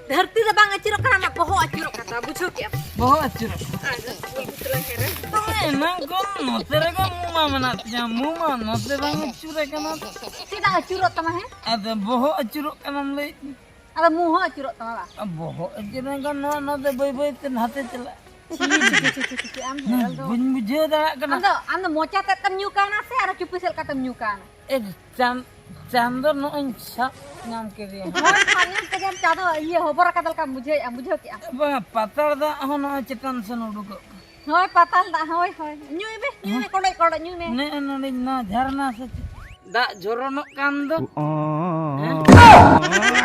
ᱫᱷᱟᱹᱨᱛᱤ ᱫᱚ ᱵᱟᱝ ᱟᱹᱪᱩᱨᱚᱜ ᱠᱟᱱᱟ, ᱟᱢᱟᱜ ᱵᱚᱦᱚᱜ ᱟᱹᱪᱩᱨᱚᱜ ᱠᱟᱱ ᱛᱟᱢᱟ, ᱵᱩᱡᱷᱟᱹᱣ ᱠᱮᱜᱼᱟᱢ? ᱵᱚᱦᱚᱜ ᱟᱹᱪᱩᱨᱚᱜ ᱠᱟᱱᱟ? ᱟᱨ ᱤᱧ ᱜᱩᱛᱩᱞᱟᱝ ᱦᱮᱨᱮᱱ᱾ ᱛᱚᱵᱮ ᱮᱱᱟᱝ ᱠᱷᱚᱱ ᱱᱚᱛᱮ ᱨᱮᱜᱮ ᱢᱩ ᱢᱟ ᱢᱮᱱᱟᱜ ᱛᱤᱧᱟ, ᱢᱩ ᱢᱟ ᱱᱚᱛᱮ ᱵᱟᱝ ᱟᱹᱪᱩᱨ ᱟᱠᱟᱱᱟ᱾ ᱪᱮᱫᱟᱜ ᱟᱹᱪᱩᱨᱚᱜ ᱛᱟᱢᱟ, ᱦᱮᱸ? ᱟᱫᱚ ᱵᱚᱦᱚᱜ ᱟᱹᱪᱩᱨᱚᱜ ᱠᱟᱱᱟᱢ ᱞᱟᱹᱭᱮᱫ᱾ ᱟᱫᱚ ᱢᱩ ᱦᱚᱸ ᱟᱹᱪᱩᱨᱚᱜ ᱛᱟᱢᱟ ᱵᱟ? ᱵᱚᱦᱚᱜ ᱟᱹᱪᱩᱨ ᱞᱮᱱᱠᱷᱟᱱ ᱱᱚᱣᱟ, ᱱᱚᱣᱟ ᱫᱚ ᱵᱟᱹᱭ ᱵᱟᱹᱭ ᱛᱮ ᱱᱟᱛᱮ ᱪᱟᱞᱟᱜ᱾ ᱪᱷᱤ, ᱪᱷᱤ, ᱪᱷᱤ, ᱪᱷᱤ, ᱪᱷᱤ, ᱟᱢ ᱦᱮᱸ, ᱦᱮᱨᱮᱞ ᱫᱚ᱾ ᱵᱟᱹᱧ ᱵᱩᱡᱷᱟᱹᱣ ᱫᱟᱲᱮᱭᱟᱜ ᱠᱟᱱᱟ᱾ ᱟᱢ ᱫᱚ, ᱟᱢ ᱫᱚ ᱢᱚᱪᱟ ᱛᱮᱫ ᱛᱮᱢ ᱧᱩ ᱠᱟᱣᱱᱟ ᱥᱮ ᱟᱨᱚ ᱪᱩᱯᱤ ᱥᱮᱫ ᱞᱮᱠᱟᱛᱮᱢ ᱧᱩ ᱠᱟᱣᱱᱟ? ᱮ, ᱪᱟᱸᱫ-, ᱪᱟᱸᱫᱚ ᱱᱚᱜᱼᱚᱭ ᱥᱟᱵ ᱧᱟᱢ ᱠᱮᱫᱮᱭᱟ᱾ ᱦᱳᱭ, ᱥᱟᱵ ᱧᱟᱢ ᱠᱮᱫᱮᱭᱟᱢ, ᱪᱟᱸᱫᱚ ᱤᱭᱟᱹ ᱦᱚᱵᱚᱨ ᱟᱠᱟᱫ ᱞᱮᱠᱟᱢ ᱵᱩᱡᱷᱟᱹᱣᱮᱫᱼᱟ, ᱵᱩᱡᱷᱟᱹᱣ ᱠᱮᱫᱼᱟᱢ? ᱵᱟᱝᱟ, ᱯᱟᱛᱟᱲ ᱫᱟᱜ ᱦᱚᱸ ᱱᱚᱜᱼᱚᱭ ᱪᱮᱛᱟᱱ ᱥᱮᱱ ᱩᱰᱩᱠᱚᱜ ᱠᱟᱱᱟ᱾ ᱦᱳᱭ, ᱯᱟᱛᱟᱞ ᱫᱟᱜ, ᱦᱳᱭ, ᱦᱳᱭ᱾ ᱧᱩᱭ ᱢᱮ, ᱧᱩᱭ ᱢᱮ, ᱦᱮᱸ? ᱠᱚᱰᱚᱡ, ᱠᱚᱰᱚᱡ ᱧᱩᱭ ᱢᱮ᱾ ᱱᱮᱜᱼᱮ ᱱᱚᱰᱮ ᱱᱚᱣᱟ ᱡᱷᱟᱨᱱᱟ ᱥᱮ ᱪᱮᱫ? ᱫᱟᱜ ᱡᱷᱚᱨᱚᱱᱚᱜ ᱠᱟᱱ ᱫᱚ᱾ ᱦᱮᱸ?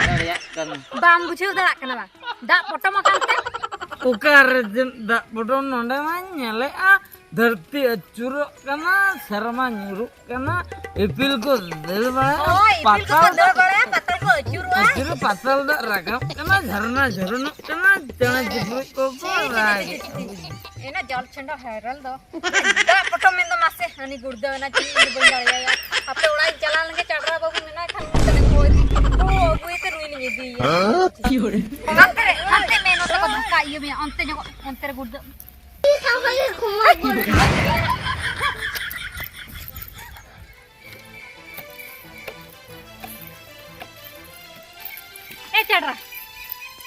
ᱫᱟᱲᱮᱭᱟᱜ ᱠᱟᱱᱟ᱾ ᱵᱟᱢ ᱵᱩᱡᱷᱟᱹᱣ ᱫᱟᱲᱮᱭᱟᱜ ᱠᱟᱱᱟ ᱵᱟᱝ? ᱫᱟᱜ ᱯᱚᱴᱚᱢ ᱟᱠᱟᱱ ᱛᱮ? ᱚᱠᱟᱨᱮ ᱪᱮᱫ ᱫᱟᱜ ᱯᱚᱴᱚᱢ? ᱱᱚᱰᱮ ᱢᱟᱧ ᱧᱮᱞᱮᱜᱼᱟ, ᱫᱷᱟᱹᱨᱛᱤ ᱟᱹᱪᱩᱨᱚᱜ ᱠᱟᱱᱟ, ᱥᱮᱨᱢᱟ ᱧᱩᱨᱩᱜ ᱠᱟᱱᱟ, ᱤᱯᱤᱞ ᱠᱚ ᱫᱟᱹᱲ ᱵᱟᱲᱟᱭᱟ, ᱦᱳᱭ, ᱤᱯᱤᱞ ᱠᱚᱠᱚ ᱯᱟᱛᱟᱞ ᱫᱟᱹᱲ ᱫᱚ ᱵᱟᱲᱟᱭᱟ, ᱯᱟᱛᱟᱞ ᱠᱚ ᱟᱹᱪᱩᱨᱚᱜᱼᱟ᱾ ᱟᱹᱪᱩᱨᱚᱜ, ᱯᱟᱛᱟᱞ ᱫᱟᱜ ᱨᱟᱠᱟᱵ ᱠᱟᱱᱟ, ᱡᱷᱟᱨᱱᱟ ᱡᱷᱟᱹᱨᱱᱚᱜ ᱠᱟᱱᱟ, ᱪᱮᱬᱮ ᱪᱤᱯᱨᱩᱫ ᱠᱚᱠᱚ ᱨᱟᱜᱮᱫ᱾ ᱮᱱᱟ ᱡᱟᱞ ᱪᱷᱟᱰᱟ ᱦᱟᱭᱨᱟᱞ ᱫᱚ᱾ ᱫᱟᱜ ᱯᱚᱴᱚᱢ ᱢᱮᱱ ᱫᱚ ᱢᱟᱥᱮ, ᱦᱟᱹᱱᱤ ᱜᱩᱲᱫᱟᱹᱣ ᱮᱱᱟ, ᱪᱮᱫ ᱤᱧ ᱫᱚ ᱵᱟᱹᱧ ᱫᱟᱲᱮᱭᱟᱭᱟ᱾ ᱟᱯᱮ ᱚᱲᱟᱜ ᱤᱧ ᱪᱟᱞᱟᱣ ᱞᱮᱱ ᱜᱮ, ᱪᱟᱰᱨᱟ ᱵᱟᱹᱵᱩ ᱢᱮᱱᱟᱭ ᱠᱷᱟᱱ ᱩᱱᱤ ᱛᱮᱞᱮ ᱠᱚᱭ ᱫᱚ ᱟᱹᱜᱩᱭ ᱛᱮ ᱱᱩᱭ ᱞᱤᱧ ᱤᱫᱤᱭᱮᱭᱟ᱾ ᱦᱟᱱᱛᱮ ᱨᱮ, ᱦᱟᱱᱛᱮ ᱢᱮ, ᱱᱚᱛᱮ ᱠᱚ ᱫᱷᱟᱠᱟ ᱤᱭᱟᱹ ᱢᱮᱭᱟ, ᱚᱱᱛᱮ ᱧᱚᱜ, ᱚᱱᱛᱮ ᱨᱮ ᱜᱩᱲᱫᱟᱹᱣ᱾ ᱮ ᱪᱟᱰᱨᱟ,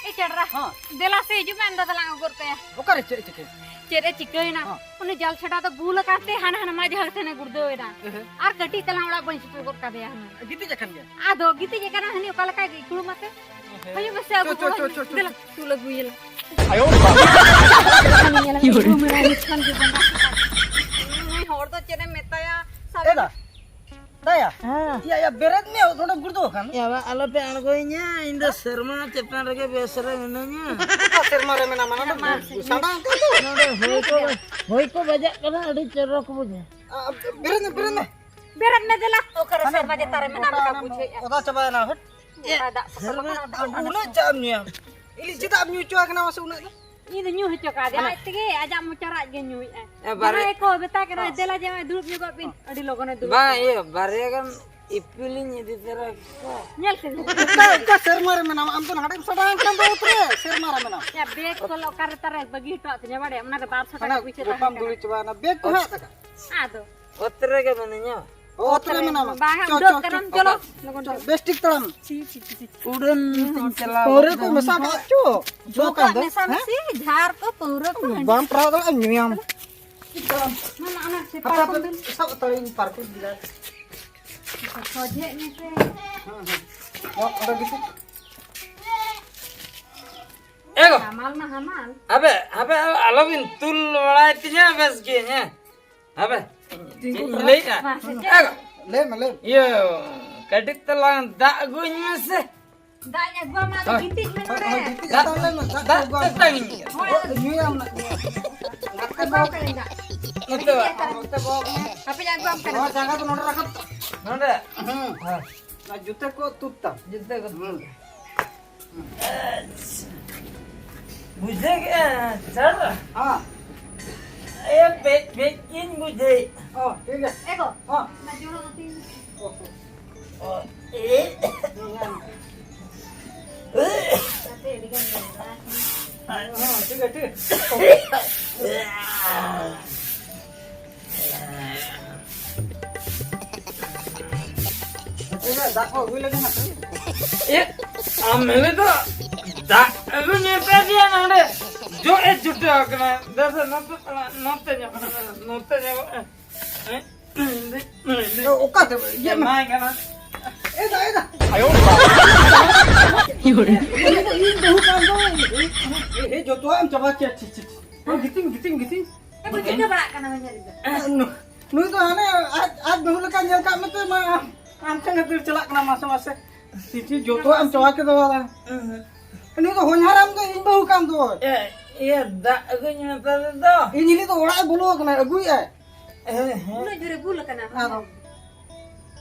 ᱮ ᱪᱟᱰᱨᱟ᱾ ᱦᱚᱸ᱾ ᱫᱮᱞᱟ ᱥᱮ ᱦᱤᱡᱩᱜ ᱢᱮ, ᱟᱢ ᱫᱟᱫᱟ ᱞᱟᱝ ᱟᱹᱜᱩ ᱜᱚᱫ ᱠᱟᱭᱟ᱾ ᱚᱠᱟᱨᱮ ᱪᱮᱫ ᱮ ᱪᱤᱠᱟᱹᱭᱟ? ᱪᱮᱫ ᱮ ᱪᱤᱠᱟᱹᱭᱮᱱᱟ? ᱦᱚᱸ᱾ ᱩᱱᱤ ᱡᱟᱞ ᱪᱷᱟᱰᱟ ᱫᱚ ᱵᱩᱞ ᱟᱠᱟᱱ ᱛᱮ ᱦᱟᱱᱟ ᱦᱟᱱᱟ ᱢᱟᱡᱷ ᱦᱟᱹᱥᱮᱱᱮ ᱜᱩᱲᱫᱟᱹᱣ ᱮᱱᱟ᱾ ᱮᱦᱮ᱾ ᱟᱨ ᱠᱟᱹᱴᱤᱡ ᱛᱟᱞᱟᱝ ᱚᱲᱟᱜ ᱵᱟᱹᱧ ᱥᱮᱴᱮᱨ ᱜᱚᱫ ᱠᱟᱫᱮᱭᱟ ᱦᱩᱱᱟᱹᱝ᱾ ᱜᱤᱛᱤᱡ ᱟᱠᱟᱱ ᱜᱮᱭᱟ? ᱟᱫᱚ ᱜᱤᱛᱤᱡ ᱟᱠᱟᱱᱟ ᱦᱟᱹᱱᱤ ᱚᱠᱟ ᱞᱮᱠᱟ ᱜᱮ ᱤᱠᱲᱩᱢ ᱟᱛᱮ᱾ ᱮᱦᱮ᱾ ᱦᱤᱡᱩᱜ ᱢᱮᱥᱮ, ᱟᱹᱜᱩ ᱪᱚ, ᱪᱚ, ᱜᱚᱲᱚ ᱪᱚ, ᱟᱹᱧ ᱢᱮ᱾ ᱪᱚ, ᱪᱚ᱾ ᱫᱮᱞᱟ, ᱛᱩᱞ ᱟᱹᱜᱩᱭᱟᱞᱟᱝ᱾ ᱟᱭᱳ ᱵᱟᱵᱟ᱾ ᱦᱟᱹᱱᱤ ᱧᱮᱞ ᱢᱮ, ᱤᱠᱲᱩᱢ ᱮᱱᱟᱭ, ᱱᱤᱛ ᱠᱷᱚᱱ ᱜᱮ ᱵᱚᱸᱜᱟ ᱥᱟᱦᱟᱜ᱾ ᱱᱩᱭ ᱦᱚᱲ ᱫᱚ ᱪᱮᱫ ᱮᱢ ᱢᱮᱛᱟᱭᱟ? ᱥᱟᱵ ᱮ ᱫᱟ᱾ ᱫᱟᱭᱟ᱾ ᱦᱮᱸ᱾ ᱭᱟ, ᱭᱟ, ᱵᱮᱨᱮᱫ ᱢᱮ, ᱱᱚᱰᱮᱢ ᱜᱩᱲᱫᱟᱹᱣ ᱟᱠᱟᱱ᱾ ᱭᱟ ᱵᱟ, ᱟᱞᱚᱯᱮ ᱟᱬᱜᱚᱭᱤᱧᱟ, ᱤᱧ ᱫᱚ ᱥᱮᱨᱢᱟ ᱪᱮᱛᱟᱱ ᱨᱮᱜᱮ ᱵᱮᱥ ᱨᱮ ᱢᱤᱱᱟᱹᱧᱟ᱾ ᱚᱠᱟ ᱥᱮᱨᱢᱟ ᱨᱮ ᱢᱮᱱᱟᱢᱟ? ᱱᱚᱰᱮ ᱥᱟᱰᱟᱝ ᱠᱟᱱ ᱫᱚ᱾ ᱱᱚᱰᱮ ᱦᱚᱭ ᱠᱚ, ᱦᱚᱭ ᱠᱚ ᱵᱟᱡᱟᱜ ᱠᱟᱱᱟ, ᱟᱹᱰᱤ ᱪᱚᱨᱚᱠ ᱵᱩᱡᱷᱟᱹᱜ᱾ ᱟ, ᱵᱮᱨᱮᱫ ᱢᱮ, ᱵᱮᱨᱮᱫ ᱢᱮ᱾ ᱵᱮᱨᱮᱫ ᱢᱮ, ᱫᱮᱞᱟ᱾ ᱚᱠᱟᱨᱮ ᱥᱮᱨᱢᱟ ᱪᱮᱛᱟᱱ ᱨᱮ ᱢᱮᱱᱟᱢ ᱞᱮᱠᱟ ᱵᱩᱡᱷᱟᱹᱣᱮᱫᱼᱟ᱾ ᱚᱫᱟ ᱪᱟᱵᱟᱭᱮᱱᱟ, ᱦᱟᱹᱴ᱾ ᱚᱠᱟ ᱫᱟᱜ ᱠᱚ ᱥᱮᱨᱢᱟ, ᱵᱚᱞᱚ ᱠᱟᱱᱟ? ᱩᱱᱟᱹᱜ ᱪᱟᱜ ᱮᱢ ᱧᱩᱭᱟ? ᱤᱞᱤ, ᱪᱮᱫᱟᱜ ᱮᱢ ᱧᱩ ᱦᱚᱪᱚ ᱟᱠᱟᱱᱟ ᱢᱟᱥᱮ ᱩᱱᱟᱹᱜ ᱫᱚ? ᱤᱧ ᱫᱚ ᱧᱩ ᱦᱚᱪᱚ ᱠᱟᱫᱮᱭᱟ, ᱟᱡ ᱛᱮᱜᱮ ᱟᱡᱟᱜ ᱢᱚᱪᱟ ᱨᱟᱜ ᱜᱮ ᱧᱩᱭᱮᱫᱼᱟᱭ᱾ ᱮ, ᱵᱟᱨᱭᱟ ᱡᱟᱦᱟᱸᱭ ᱠᱚ ᱢᱮᱛᱟ ᱠᱟᱱᱟ, "ᱫᱮᱞᱟ ᱡᱟᱶᱟᱭ, ᱫᱩᱲᱩᱵ ᱧᱚᱜᱚᱜ ᱵᱤᱱ", ᱟᱹᱰᱤ ᱞᱚᱜᱚᱱᱮ ᱫᱩᱲᱩᱵ ᱵᱟᱝ, ᱠᱟᱱᱟ᱾ ᱤᱭᱟᱹ, ᱵᱟᱨᱭᱟ ᱜᱟᱱ ᱤᱯᱤᱞᱤᱧ ᱤᱫᱤ ᱛᱚᱨᱟ ᱠᱚᱣᱟ᱾ ᱧᱮᱞ ᱠᱮᱫ ᱢᱮ᱾ ᱚᱠᱟ, ᱚᱠᱟ ᱥᱮᱨᱢᱟ ᱨᱮ ᱢᱮᱱᱟᱢᱟ? ᱟᱢ ᱫᱚ ᱦᱟᱸᱰᱮᱢ ᱥᱟᱰᱟᱣ ᱮᱱ ᱠᱷᱟᱱ ᱫᱚ ᱚᱛ ᱨᱮ, ᱥᱮᱨᱢᱟ ᱨᱮ ᱢᱮᱱᱟᱢᱟ᱾ ᱭᱟ, ᱵᱮᱜᱽ ᱠᱚ ᱚᱠᱟ ᱨᱮ ᱛᱟᱨᱮ ᱵᱟᱹᱜᱤ ᱦᱚᱴᱚᱣᱟᱜ ᱛᱤᱧᱟ, ᱵᱟᱲᱟᱭᱟᱢ? ᱚᱱᱟ ᱫᱚ ᱵᱟᱨ ᱥᱚ ᱴᱟᱠᱟ ᱦᱟᱱᱟ ᱯᱩᱭᱥᱟᱹ ᱜᱚᱴᱟᱢ ᱛᱟᱦᱮᱸ ᱫᱩᱲᱩᱵ ᱠᱟᱱᱟ᱾ ᱪᱟᱵᱟᱭᱮᱱᱟ᱾ ᱵᱮᱜᱽ ᱠᱚ ᱦᱮᱸ? ᱦᱟᱸᱜ ᱛᱟᱠᱟ? ᱟᱫᱚ? ᱚᱛ ᱨᱮᱜᱮ ᱢᱮᱱᱟᱹᱧᱟ᱾ ᱚᱛ ᱨᱮ ᱢᱮᱱᱟᱢᱟ᱾ ᱵᱟᱝᱟ, ᱪᱚ, ᱩᱰᱟᱹᱜ ᱪᱚ, ᱠᱟᱱᱟᱢ, ᱪᱚ᱾ ᱪᱚᱞᱚ, ᱞᱚᱜᱚᱱ ᱪᱚ, ᱪᱚ᱾ ᱵᱮᱥ ᱴᱷᱤᱠ ᱛᱟᱲᱟᱢ᱾ ᱪᱷᱤ, ᱪᱷᱤ, ᱪᱷᱤ, ᱪᱷᱤ᱾ ᱩᱰᱟᱹᱱ ᱛᱤᱧ ᱪᱟᱞᱟᱣ ᱯᱟᱹᱣᱨᱟᱹ ᱠᱚ ᱠᱟᱱᱟ᱾ ᱢᱮᱥᱟ ᱵᱟᱲᱟ ᱦᱚᱪᱚ᱾ ᱡᱚ ᱡᱚᱛᱚ ᱠᱟᱱ ᱫᱚ, ᱢᱮᱥᱟ ᱦᱮᱸ? ᱢᱤᱥᱤ, ᱡᱷᱟᱨ ᱠᱚ, ᱯᱟᱹᱣᱨᱟᱹ ᱠᱚ, ᱦᱟᱺᱰᱤ᱾ ᱵᱟᱢ ᱯᱟᱲᱦᱟᱣ ᱫᱟᱲᱮᱭᱟᱜᱼᱟ, ᱧᱩᱭᱟᱢ᱾ ᱢᱟ, ᱢᱟ, ᱚᱱᱟ ᱥᱮ ᱦᱟᱯᱮ, ᱯᱟᱨᱠᱚᱢ ᱦᱟᱯᱮ, ᱫᱚ᱾ ᱥᱟᱵ ᱦᱟᱛᱟᱲᱤᱧ ᱯᱟᱨᱠᱚᱢ ᱜᱤᱞᱟᱥ᱾ ᱥᱚᱡᱷᱮᱜ ᱢᱮᱥᱮ᱾ ᱦᱮᱸ, ᱦᱮᱸ᱾ ᱚ, ᱚᱸᱰᱮ ᱜᱤᱛᱤᱡ᱾ ᱮ ᱜᱚ᱾ ᱦᱟᱢᱟᱞ ᱢᱟ ᱦᱟᱢᱟᱞ᱾ ᱦᱟᱯᱮ, ᱦᱟᱯᱮ, ᱟᱞᱚᱵᱤᱱ ᱛᱩᱞ ᱵᱟᱲᱟᱭ ᱛᱤᱧᱟ, ᱵᱮᱥ ᱜᱮ, ᱦᱮᱸ᱾ ᱦᱟᱯᱮ, ᱪᱮᱫ ᱤᱧ ᱞᱟᱹᱭᱮᱫᱼᱟ? ᱢᱟ, ᱥᱮ ᱪᱮᱫ? ᱮ ᱜᱚ᱾ ᱞᱟᱹᱭ ᱢᱮ, ᱞᱟᱹᱭ ᱢᱮ᱾ ᱤᱭᱟᱹ, ᱠᱟᱹᱴᱤᱡ ᱛᱟᱞᱟᱝ ᱫᱟᱜ ᱟᱹᱜᱩᱧ ᱢᱮᱥᱮ᱾ ᱫᱟᱜ ᱤᱧ ᱟᱹᱜᱩᱣᱟᱢᱟ, ᱟᱫᱚ ᱦᱳᱭ, ᱜᱤᱛᱤᱡ ᱢᱮ ᱦᱳᱭ, ᱱᱚᱰᱮ᱾ ᱦᱳᱭ, ᱜᱤᱛᱤᱡ ᱫᱟᱜ, ᱦᱟᱛᱟᱲ ᱞᱮ ᱢᱮ, ᱫᱟᱜ ᱠᱚ ᱫᱟᱜ ᱟᱹᱜᱩᱣᱟᱢ ᱛᱮᱛᱟᱝ ᱠᱟᱱᱟ᱾ ᱤᱧ ᱜᱮᱭᱟ᱾ ᱦᱳᱭ, ᱧᱩᱭᱟᱢ ᱱᱟᱜ, ᱧᱩᱭᱟᱢ᱾ ᱱᱟᱛᱮ ᱟᱹᱜᱩᱣᱟᱢ ᱵᱚᱦᱚᱜ, ᱠᱟᱹᱱᱟᱹᱧ ᱫᱟᱜ᱾ ᱱᱚᱛᱮ ᱵᱚᱦᱚᱜ᱾ ᱦᱟᱯᱮᱧ ᱟᱹᱜᱩᱣᱟᱢ ᱠᱟᱱᱟ᱾ ᱱᱚᱣᱟ ᱡᱟᱸᱜᱟ ᱫᱚ ᱱᱚᱰᱮ ᱨᱟᱠᱟᱵ ᱛᱟᱢ᱾ ᱱᱚᱰᱮ? ᱦᱩᱸ᱾ ᱦᱮᱸ᱾ ᱚᱱᱟ ᱡᱩᱛᱟᱹ ᱠᱚ ᱛᱩᱫ ᱛᱟᱢ᱾ ᱡᱩᱛᱟᱹ ᱠᱚ ᱛᱩᱫ᱾ ᱦᱩᱸ᱾ ᱵᱩᱡᱷᱟᱹᱣ ᱠᱮᱜᱼᱟ, ᱥᱟᱨ? ᱦᱮᱸ᱾ ᱮ, ᱵᱮᱡ, ᱵᱮᱡ ᱤᱧ ᱵᱩᱡᱷᱟᱹᱣᱮᱫ᱾ ᱚ, ᱴᱷᱤᱠ ᱜᱮᱭᱟ᱾ ᱮ ᱜᱚ, ᱦᱮᱸ᱾ ᱚᱱᱟ ᱡᱚᱲᱚ ᱠᱟᱛᱮ ᱤᱧ ᱚ, ᱚ᱾ ᱚ, ᱮ᱾ ᱦᱮᱸ᱾ ᱠᱟᱛᱮ ᱟᱹᱰᱤ ᱜᱟᱱ ᱢᱮᱱᱟᱜᱼᱟ᱾ ᱦᱮᱸ, ᱴᱷᱤᱠ ᱜᱮᱭᱟ, ᱴᱷᱤᱠ᱾ ᱮ, ᱫᱟᱜ ᱠᱚ ᱟᱹᱜᱩᱭ ᱞᱟᱹᱜᱤᱫ ᱱᱟᱥᱮ᱾ ᱮ, ᱟᱢ ᱦᱤᱞᱳᱜ ᱫᱚ ᱫᱟᱜ ᱟᱹᱜᱩ ᱢᱮᱛᱟ ᱫᱮᱭᱟ ᱱᱚᱰᱮ᱾ ᱡᱚᱜ ᱮ ᱪᱷᱩᱴᱟᱹᱣ ᱟᱠᱟᱱᱟ᱾ ᱫᱮᱥᱮ ᱱᱚᱛᱮ ᱛᱟᱲᱟᱝ, ᱱᱚᱛᱮ ᱧᱚᱜ, ᱱᱚᱛᱮ ᱧᱚᱜ᱾ ᱮ, ᱚᱠᱟᱛᱮ? ᱤᱭᱟᱹ ᱢᱟ᱾ ᱮᱢᱟᱭ ᱠᱟᱱᱟ᱾ ᱮ ᱫᱟ, ᱮ ᱫᱟ᱾ ᱤᱧ ᱫᱚ, ᱤᱧ ᱵᱟᱹᱦᱩ ᱠᱟᱱ ᱫᱚ᱾ ᱮ, ᱮ, ᱡᱚᱛᱚᱣᱟᱜ ᱮᱢ ᱪᱟᱵᱟ ᱠᱮᱫ᱾ ᱪᱷᱤ, ᱪᱷᱤ, ᱪᱷᱤ᱾ ᱜᱤᱛᱤᱧ, ᱜᱤᱛᱤᱧ, ᱜᱤᱛᱤᱧ᱾ ᱮ, ᱵᱟᱹᱧ ᱪᱤᱠᱟᱹ ᱵᱟᱲᱟᱜ ᱠᱟᱱᱟ, ᱵᱟᱹᱧ ᱧᱮᱞ ᱮᱫᱟ᱾ ᱱᱩ-, ᱱᱩᱭ ᱫᱚ ᱦᱟᱱᱮ ᱟᱡ, ᱟᱡ ᱵᱟᱹᱦᱩ ᱞᱮᱠᱟ ᱧᱮᱞ ᱠᱟᱜ ᱢᱮᱛᱮ ᱢᱟ ᱟᱢ ᱴᱷᱮᱱ ᱜᱮ ᱫᱟᱹᱲ ᱪᱟᱞᱟᱜ ᱠᱟᱱᱟ ᱢᱟᱥᱮ ᱢᱟᱥᱮ᱾ ᱪᱷᱤ, ᱪᱷᱤ, ᱡᱚᱛᱚᱣᱟᱜ ᱮᱢ ᱪᱟᱵᱟ ᱠᱮᱫᱟ᱾ ᱩᱸᱦᱩᱸ᱾ ᱱᱩᱭ ᱫᱚ ᱦᱚᱧᱦᱟᱨᱟᱢ ᱫᱚ ᱤᱧ ᱵᱟᱹᱦᱩ ᱠᱟᱱ ᱫᱚ᱾ ᱮ, ᱤᱭᱟᱹ, ᱫᱟᱜ ᱟᱹᱜᱩᱧ ᱢᱮᱛᱟ ᱫᱮ ᱫᱚ᱾ ᱤᱧ ᱦᱤᱞᱤ ᱫᱚ ᱚᱲᱟᱜ ᱮ ᱵᱚᱞᱚ ᱟᱠᱟᱱᱟ, ᱟᱹᱜᱩᱭᱮᱫᱼᱟᱭ᱾ ᱦᱮᱸ, ᱦᱮᱸ᱾ ᱩᱱᱟᱹᱜ ᱡᱳᱨᱮ ᱵᱩᱞ ᱟᱠᱟᱱᱟ᱾ ᱟᱫᱚ,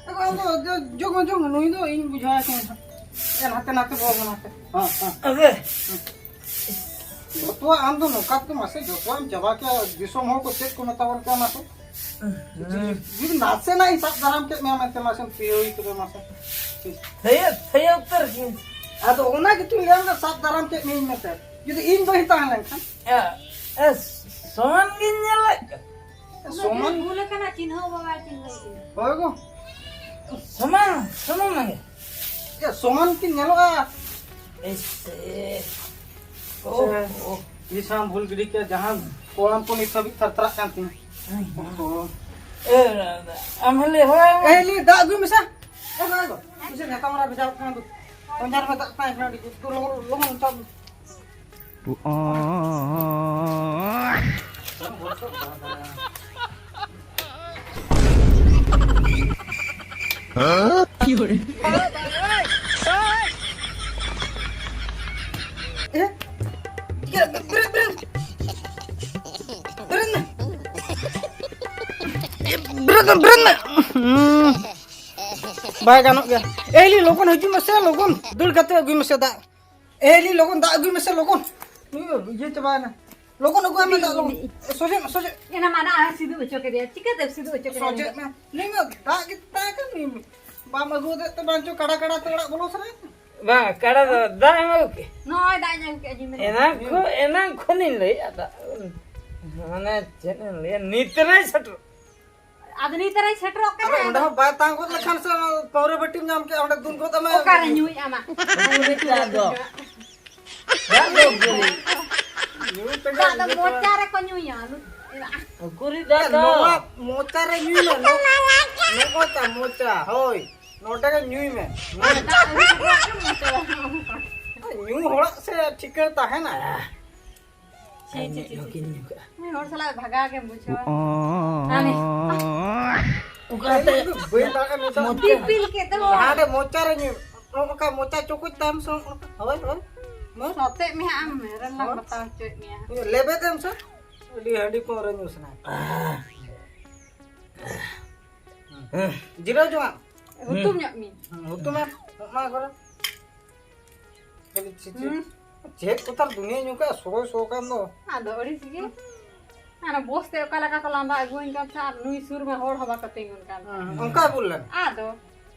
ᱟᱫᱚ ᱟᱢ ᱫᱚ ᱡᱚ-, ᱡᱚᱜ ᱢᱮ, ᱡᱚᱜ ᱢᱮ, ᱱᱩᱭ ᱫᱚ ᱤᱧ ᱵᱩᱡᱷᱟᱹᱣ ᱟᱭ ᱠᱟᱱᱟ᱾ ᱮ, ᱱᱟᱛᱮ, ᱱᱟᱛᱮ ᱵᱚᱞᱚ ᱢᱮ, ᱱᱟᱛᱮ᱾ ᱦᱮᱸ, ᱦᱮᱸ᱾ ᱟᱫᱚ, ᱡᱚᱛᱚᱣᱟᱜ ᱟᱢ ᱫᱚ ᱱᱚᱝᱠᱟ ᱛᱮ ᱢᱟᱥᱮ ᱡᱚᱛᱚᱣᱟᱜ ᱮᱢ ᱪᱟᱵᱟ ᱠᱮᱭᱟ᱾ ᱫᱤᱥᱚᱢ ᱦᱚᱲ ᱠᱚ ᱪᱮᱫ ᱠᱚ ᱢᱮᱛᱟ ᱵᱚᱱ ᱠᱮᱭᱟ ᱢᱟᱥᱮ? ᱦᱮᱸ᱾ ᱡᱩᱫᱤ ᱱᱟᱥᱮᱱᱟᱜ ᱤᱧ ᱥᱟᱵ ᱫᱟᱨᱟᱢ ᱠᱮᱫ ᱢᱮᱭᱟ ᱢᱮᱱᱛᱮ ᱢᱟᱥᱮ ᱯᱤᱭᱳᱭ ᱠᱚᱫᱚ ᱢᱟᱥᱮ᱾ ᱛᱷᱟᱹᱭᱟᱹ, ᱛᱷᱟᱹᱭᱟᱹ ᱩᱛᱟᱹᱨ ᱠᱤᱱ᱾ ᱟᱫᱚ ᱚᱱᱟ ᱜᱮᱛᱚᱧ ᱞᱟᱹᱭ ᱫᱟ, ᱥᱟᱵ ᱫᱟᱨᱟᱢ ᱠᱮᱫ ᱢᱤᱭᱟᱹᱧ ᱢᱮᱱᱛᱮ᱾ ᱡᱩᱫᱤ ᱤᱧ ᱵᱟᱹᱧ ᱛᱟᱦᱮᱸ ᱞᱮᱱᱠᱷᱟᱱ? ᱮ, ᱮ, ᱥᱚᱢᱟᱱ ᱜᱤᱧ ᱧᱮᱞᱮᱫ ᱠᱚ᱾ ᱥᱚᱢᱟᱱ? ᱵᱷᱩᱞ ᱟᱠᱟᱱᱟ, ᱪᱤᱱᱦᱟᱹᱣ ᱵᱟᱵᱟ ᱪᱤᱱᱦᱟᱹᱣ ᱠᱤᱱᱟ᱾ ᱦᱳᱭ ᱜᱚ᱾ ᱥᱚᱢᱟᱱ, ᱥᱚᱢᱟᱱ ᱜᱮ᱾ ᱮ, ᱥᱚᱢᱟᱱ ᱠᱤᱱ ᱧᱮᱞᱚᱜᱼᱟ᱾ ᱮᱥᱮ᱾ ᱳ, ᱥᱮ ᱳ᱾ ᱵᱤᱥᱨᱟᱢ ᱵᱷᱩᱞ ᱜᱤᱰᱤ ᱠᱮᱫ, ᱡᱟᱦᱟᱸ ᱠᱚᱲᱟᱢ ᱠᱚ ᱱᱤᱛ ᱦᱟᱹᱵᱤᱡ ᱛᱷᱟᱨ ᱛᱷᱟᱨᱟᱜ ᱠᱟᱱ ᱛᱤᱧᱟ᱾ ᱦᱩᱸ, ᱦᱩᱸ᱾ ᱳ᱾ ᱮ, ᱟᱢ ᱦᱚᱸ ᱞᱟᱹᱭ ᱦᱚᱲ ᱟᱭ ᱢᱮ᱾ ᱮ, ᱞᱟᱹᱭ ᱫᱟᱜ ᱟᱹᱜᱩᱭ ᱢᱮᱥᱮ᱾ ᱮ, ᱱᱚᱜᱼᱚᱭ ᱜᱚ᱾ ᱵᱩᱡᱷᱟᱹᱣ ᱱᱮᱛᱟ ᱢᱟᱨᱟ ᱵᱷᱮᱡᱟ ᱠᱟᱱᱟ, ᱫᱩ᱾ ᱯᱚᱧᱪᱟᱨ ᱢᱮ ᱫᱟᱜ ᱠᱟᱱᱟ, ᱮᱠᱷᱚᱱ ᱟᱹᱰᱤ ᱡᱳᱨ᱾ ᱞᱚᱜᱚᱱ, ᱞᱚᱜᱚᱱ ᱪᱟᱞ᱾ ᱮ? ᱤᱭᱟᱹ, ᱵᱮᱨᱮᱫ, ᱵᱮᱨᱮᱫ᱾ ᱵᱮᱨᱮᱫ ᱢᱮ᱾ ᱮ, ᱵᱮᱨᱮᱫ ᱢᱮ, ᱵᱮᱨᱮᱫ ᱢᱮ᱾ ᱦᱩᱸ᱾ ᱵᱟᱭ ᱜᱟᱱᱚᱜ ᱜᱮᱭᱟ᱾ ᱮ ᱞᱤ, ᱞᱚᱜᱚᱱ ᱦᱤᱡᱩᱜ ᱢᱮᱥᱮ, ᱞᱚᱜᱚᱱ ᱫᱟᱹᱲ ᱠᱟᱛᱮ ᱟᱹᱜᱩᱭ ᱢᱮᱥᱮ ᱫᱟᱜ᱾ ᱮ ᱞᱤ, ᱞᱚᱜᱚᱱ ᱫᱟᱜ ᱟᱹᱜᱩᱭ ᱢᱮᱥᱮ, ᱞᱚᱜᱚᱱ᱾ ᱱᱩᱭ ᱤᱭᱟᱹ ᱪᱟᱵᱟᱭᱮᱱᱟ᱾ ᱞᱚᱜᱚᱱ ᱟᱹᱜᱩᱭ ᱢᱮ ᱫᱟᱜ, ᱞᱚᱜᱚᱱ᱾ ᱮ, ᱥᱚᱡᱷᱮ ᱢᱮ, ᱥᱚᱡᱷᱮ᱾ ᱮᱱᱟ ᱢᱟᱱᱟ ᱟᱨ ᱥᱤᱫᱩ ᱦᱚᱪᱚ ᱠᱮᱫᱮᱭᱟ᱾ ᱪᱤᱠᱟᱹᱛᱮ ᱥᱤᱫᱩ ᱦᱚᱪᱚ ᱠᱮᱫᱮᱭᱟ? ᱥᱚᱡᱷᱮ ᱢᱮ᱾ ᱱᱩᱭ ᱢᱟ ᱫᱟᱜ ᱜᱮ ᱛᱟᱦᱮᱸ ᱠᱟᱱ, ᱱᱩᱭ ᱵᱟᱢ ᱟᱹᱜᱩ ᱟᱫᱮ ᱛᱮ ᱵᱟᱝ ᱪᱚ ᱠᱟᱰᱟ ᱠᱟᱰᱟ ᱛᱮ ᱚᱲᱟᱜ ᱵᱚᱞᱚ ᱥᱟᱱᱟᱭᱮᱫ ᱢᱮ᱾ ᱵᱟᱝ, ᱠᱟᱰᱟ ᱫᱚ ᱫᱟᱜ ᱮᱢ ᱟᱹᱜᱩ ᱠᱮᱫ? ᱱᱚᱜᱼᱚᱭ ᱫᱟᱜ ᱤᱧ ᱟᱹᱜᱩ ᱠᱮᱫᱼᱟ, ᱡᱤᱢᱤᱞ᱾ ᱮᱱᱟᱝ ᱠᱷᱚᱱ, ᱮᱱᱟᱝ ᱠᱷᱚᱱᱤᱧ ᱞᱟᱹᱭᱮᱫᱼᱟ, ᱫᱟᱜ, ᱢᱟᱱᱮ ᱪᱮᱫ ᱮᱢ ᱞᱟᱹᱭᱟ, ᱱᱤᱛ ᱨᱮᱭ ᱥᱮᱴᱮᱨᱚᱜ᱾ ᱟᱫᱚ ᱱᱤᱛ ᱨᱮᱭ ᱥᱮᱴᱮᱨᱚᱜ ᱠᱟᱱᱟ, ᱟᱨ ᱚᱸᱰᱮ ᱟᱫᱚ ᱦᱚᱸ ᱵᱟᱭ ᱛᱟᱦᱮᱸ ᱜᱚᱫ ᱞᱮᱠᱷᱟᱱ ᱥᱮ, ᱚᱱᱟ ᱯᱟᱹᱣᱨᱟᱹ ᱵᱟᱹᱴᱤᱢ ᱧᱟᱢ ᱠᱮᱫᱼᱟ, ᱚᱸᱰᱮ ᱫᱩᱞ ᱜᱚᱫ ᱟᱢᱟᱭ᱾ ᱚᱠᱟᱨᱮ ᱧᱩᱭ ᱟᱢᱟ? ᱫᱟᱜ ᱫᱚ, ᱫᱟᱜ ᱫᱚ ᱜᱩᱞᱤ᱾ ᱫᱟᱜ ᱫᱚ ᱢᱚᱪᱟ ᱨᱮᱠᱚ ᱧᱩᱭᱟ᱾ ᱜᱩᱨᱤᱡ ᱫᱟᱜ ᱫᱚ᱾ ᱱᱚᱣᱟ ᱢᱚᱪᱟ ᱨᱮ ᱧᱩᱭ ᱢᱮ, ᱱᱚ-, ᱱᱚᱜᱼᱚᱭ ᱛᱟ ᱢᱚᱪᱟ, ᱦᱳᱭ, ᱱᱚᱰᱮ ᱜᱮ ᱧᱩᱭ ᱢᱮ᱾ ᱟᱨ ᱫᱟᱜ ᱟᱹᱜᱩ ᱠᱟᱛᱮ ᱟᱨ ᱢᱚᱪᱟ ᱨᱮ᱾ ᱧᱩ ᱦᱚᱲᱟᱜ ᱥᱮ ᱴᱷᱤᱠᱟᱹ ᱛᱟᱦᱮᱱᱟ? ᱪᱷᱤ, ᱪᱷᱤ, ᱪᱷᱤ, ᱪᱷᱤ᱾ ᱢᱤᱫ ᱦᱚᱲ ᱥᱟᱞᱟᱜ ᱵᱷᱟᱜᱟᱣ ᱜᱮᱢ ᱵᱩᱡᱷᱟᱹᱣᱟ᱾ ᱦᱟᱱᱮ᱾ ᱚᱠᱟᱛᱮ? ᱵᱟᱹᱧ ᱫᱟᱲᱮᱭᱟᱜ ᱠᱟᱱᱟ, ᱢᱚᱪᱟ᱾ ᱫᱤᱯᱤᱞ ᱠᱮᱫ ᱫᱚ᱾ ᱦᱟᱸᱰᱮ ᱢᱚᱪᱟ ᱨᱮ ᱧᱩᱭ ᱢᱮ᱾ ᱱᱚᱜᱼᱚ ᱱᱚᱝᱠᱟ ᱢᱚᱪᱟ ᱪᱚᱠᱚᱡ ᱛᱟᱭᱚᱢ ᱥᱮ, ᱦᱳᱭ, ᱦᱳᱭ᱾ ᱢᱟ᱾ ᱥᱚᱛᱮᱜ ᱢᱮ ᱦᱟᱸᱜ, ᱟᱢ ᱨᱮᱱ ᱞᱟᱝ ᱦᱳᱭ᱾ ᱵᱟᱛᱟᱣ ᱦᱚᱪᱚᱭᱮᱫ ᱢᱮᱭᱟ᱾ ᱞᱮᱵᱮᱫ ᱮᱢ ᱥᱮ᱾ ᱟᱹᱰᱤ ᱦᱟᱺᱰᱤ ᱯᱟᱹᱣᱨᱟᱹ ᱧᱩ ᱥᱟᱱᱟᱭᱮᱫ ᱢᱮᱭᱟ᱾ ᱡᱤᱨᱟᱹᱣ ᱡᱚᱝ ᱟᱢ᱾ ᱦᱩᱛᱩᱢ ᱧᱚᱜ ᱢᱮ᱾ ᱦᱩᱛᱩᱢ ᱢᱮ᱾ ᱚᱱᱟ ᱠᱚᱨᱮ᱾ ᱠᱷᱟᱹᱞᱤ ᱪᱮᱫ, ᱪᱮᱫ, ᱦᱩᱸ᱾ ᱪᱮᱫ ᱠᱚᱛᱟᱨ ᱫᱩᱱᱤᱭᱟᱹ ᱧᱩ ᱠᱟᱜᱼᱟ, ᱥᱚᱭ ᱥᱚ ᱠᱟᱱ ᱫᱚ᱾ ᱟᱫᱚ ᱟᱹᱲᱤᱥ ᱜᱮ᱾ ᱦᱟᱱᱟ ᱵᱚᱥ ᱛᱮ ᱚᱠᱟ ᱞᱮᱠᱟ ᱠᱚ ᱞᱟᱸᱫᱟ ᱟᱹᱜᱩᱣᱟᱹᱧ ᱠᱟᱱ ᱛᱟᱦᱮᱸᱫ, ᱟᱨ ᱱᱩᱭ ᱥᱩᱨ ᱢᱟ ᱦᱚᱲ ᱦᱚᱸ ᱵᱟᱠᱚ ᱛᱤᱸᱜᱩᱱ ᱠᱟᱱ ᱛᱟᱦᱮᱸᱫ᱾ ᱦᱩᱸ, ᱚᱱᱠᱟ ᱵᱚᱞ ᱞᱮᱱᱟ᱾ ᱟᱫᱚ᱾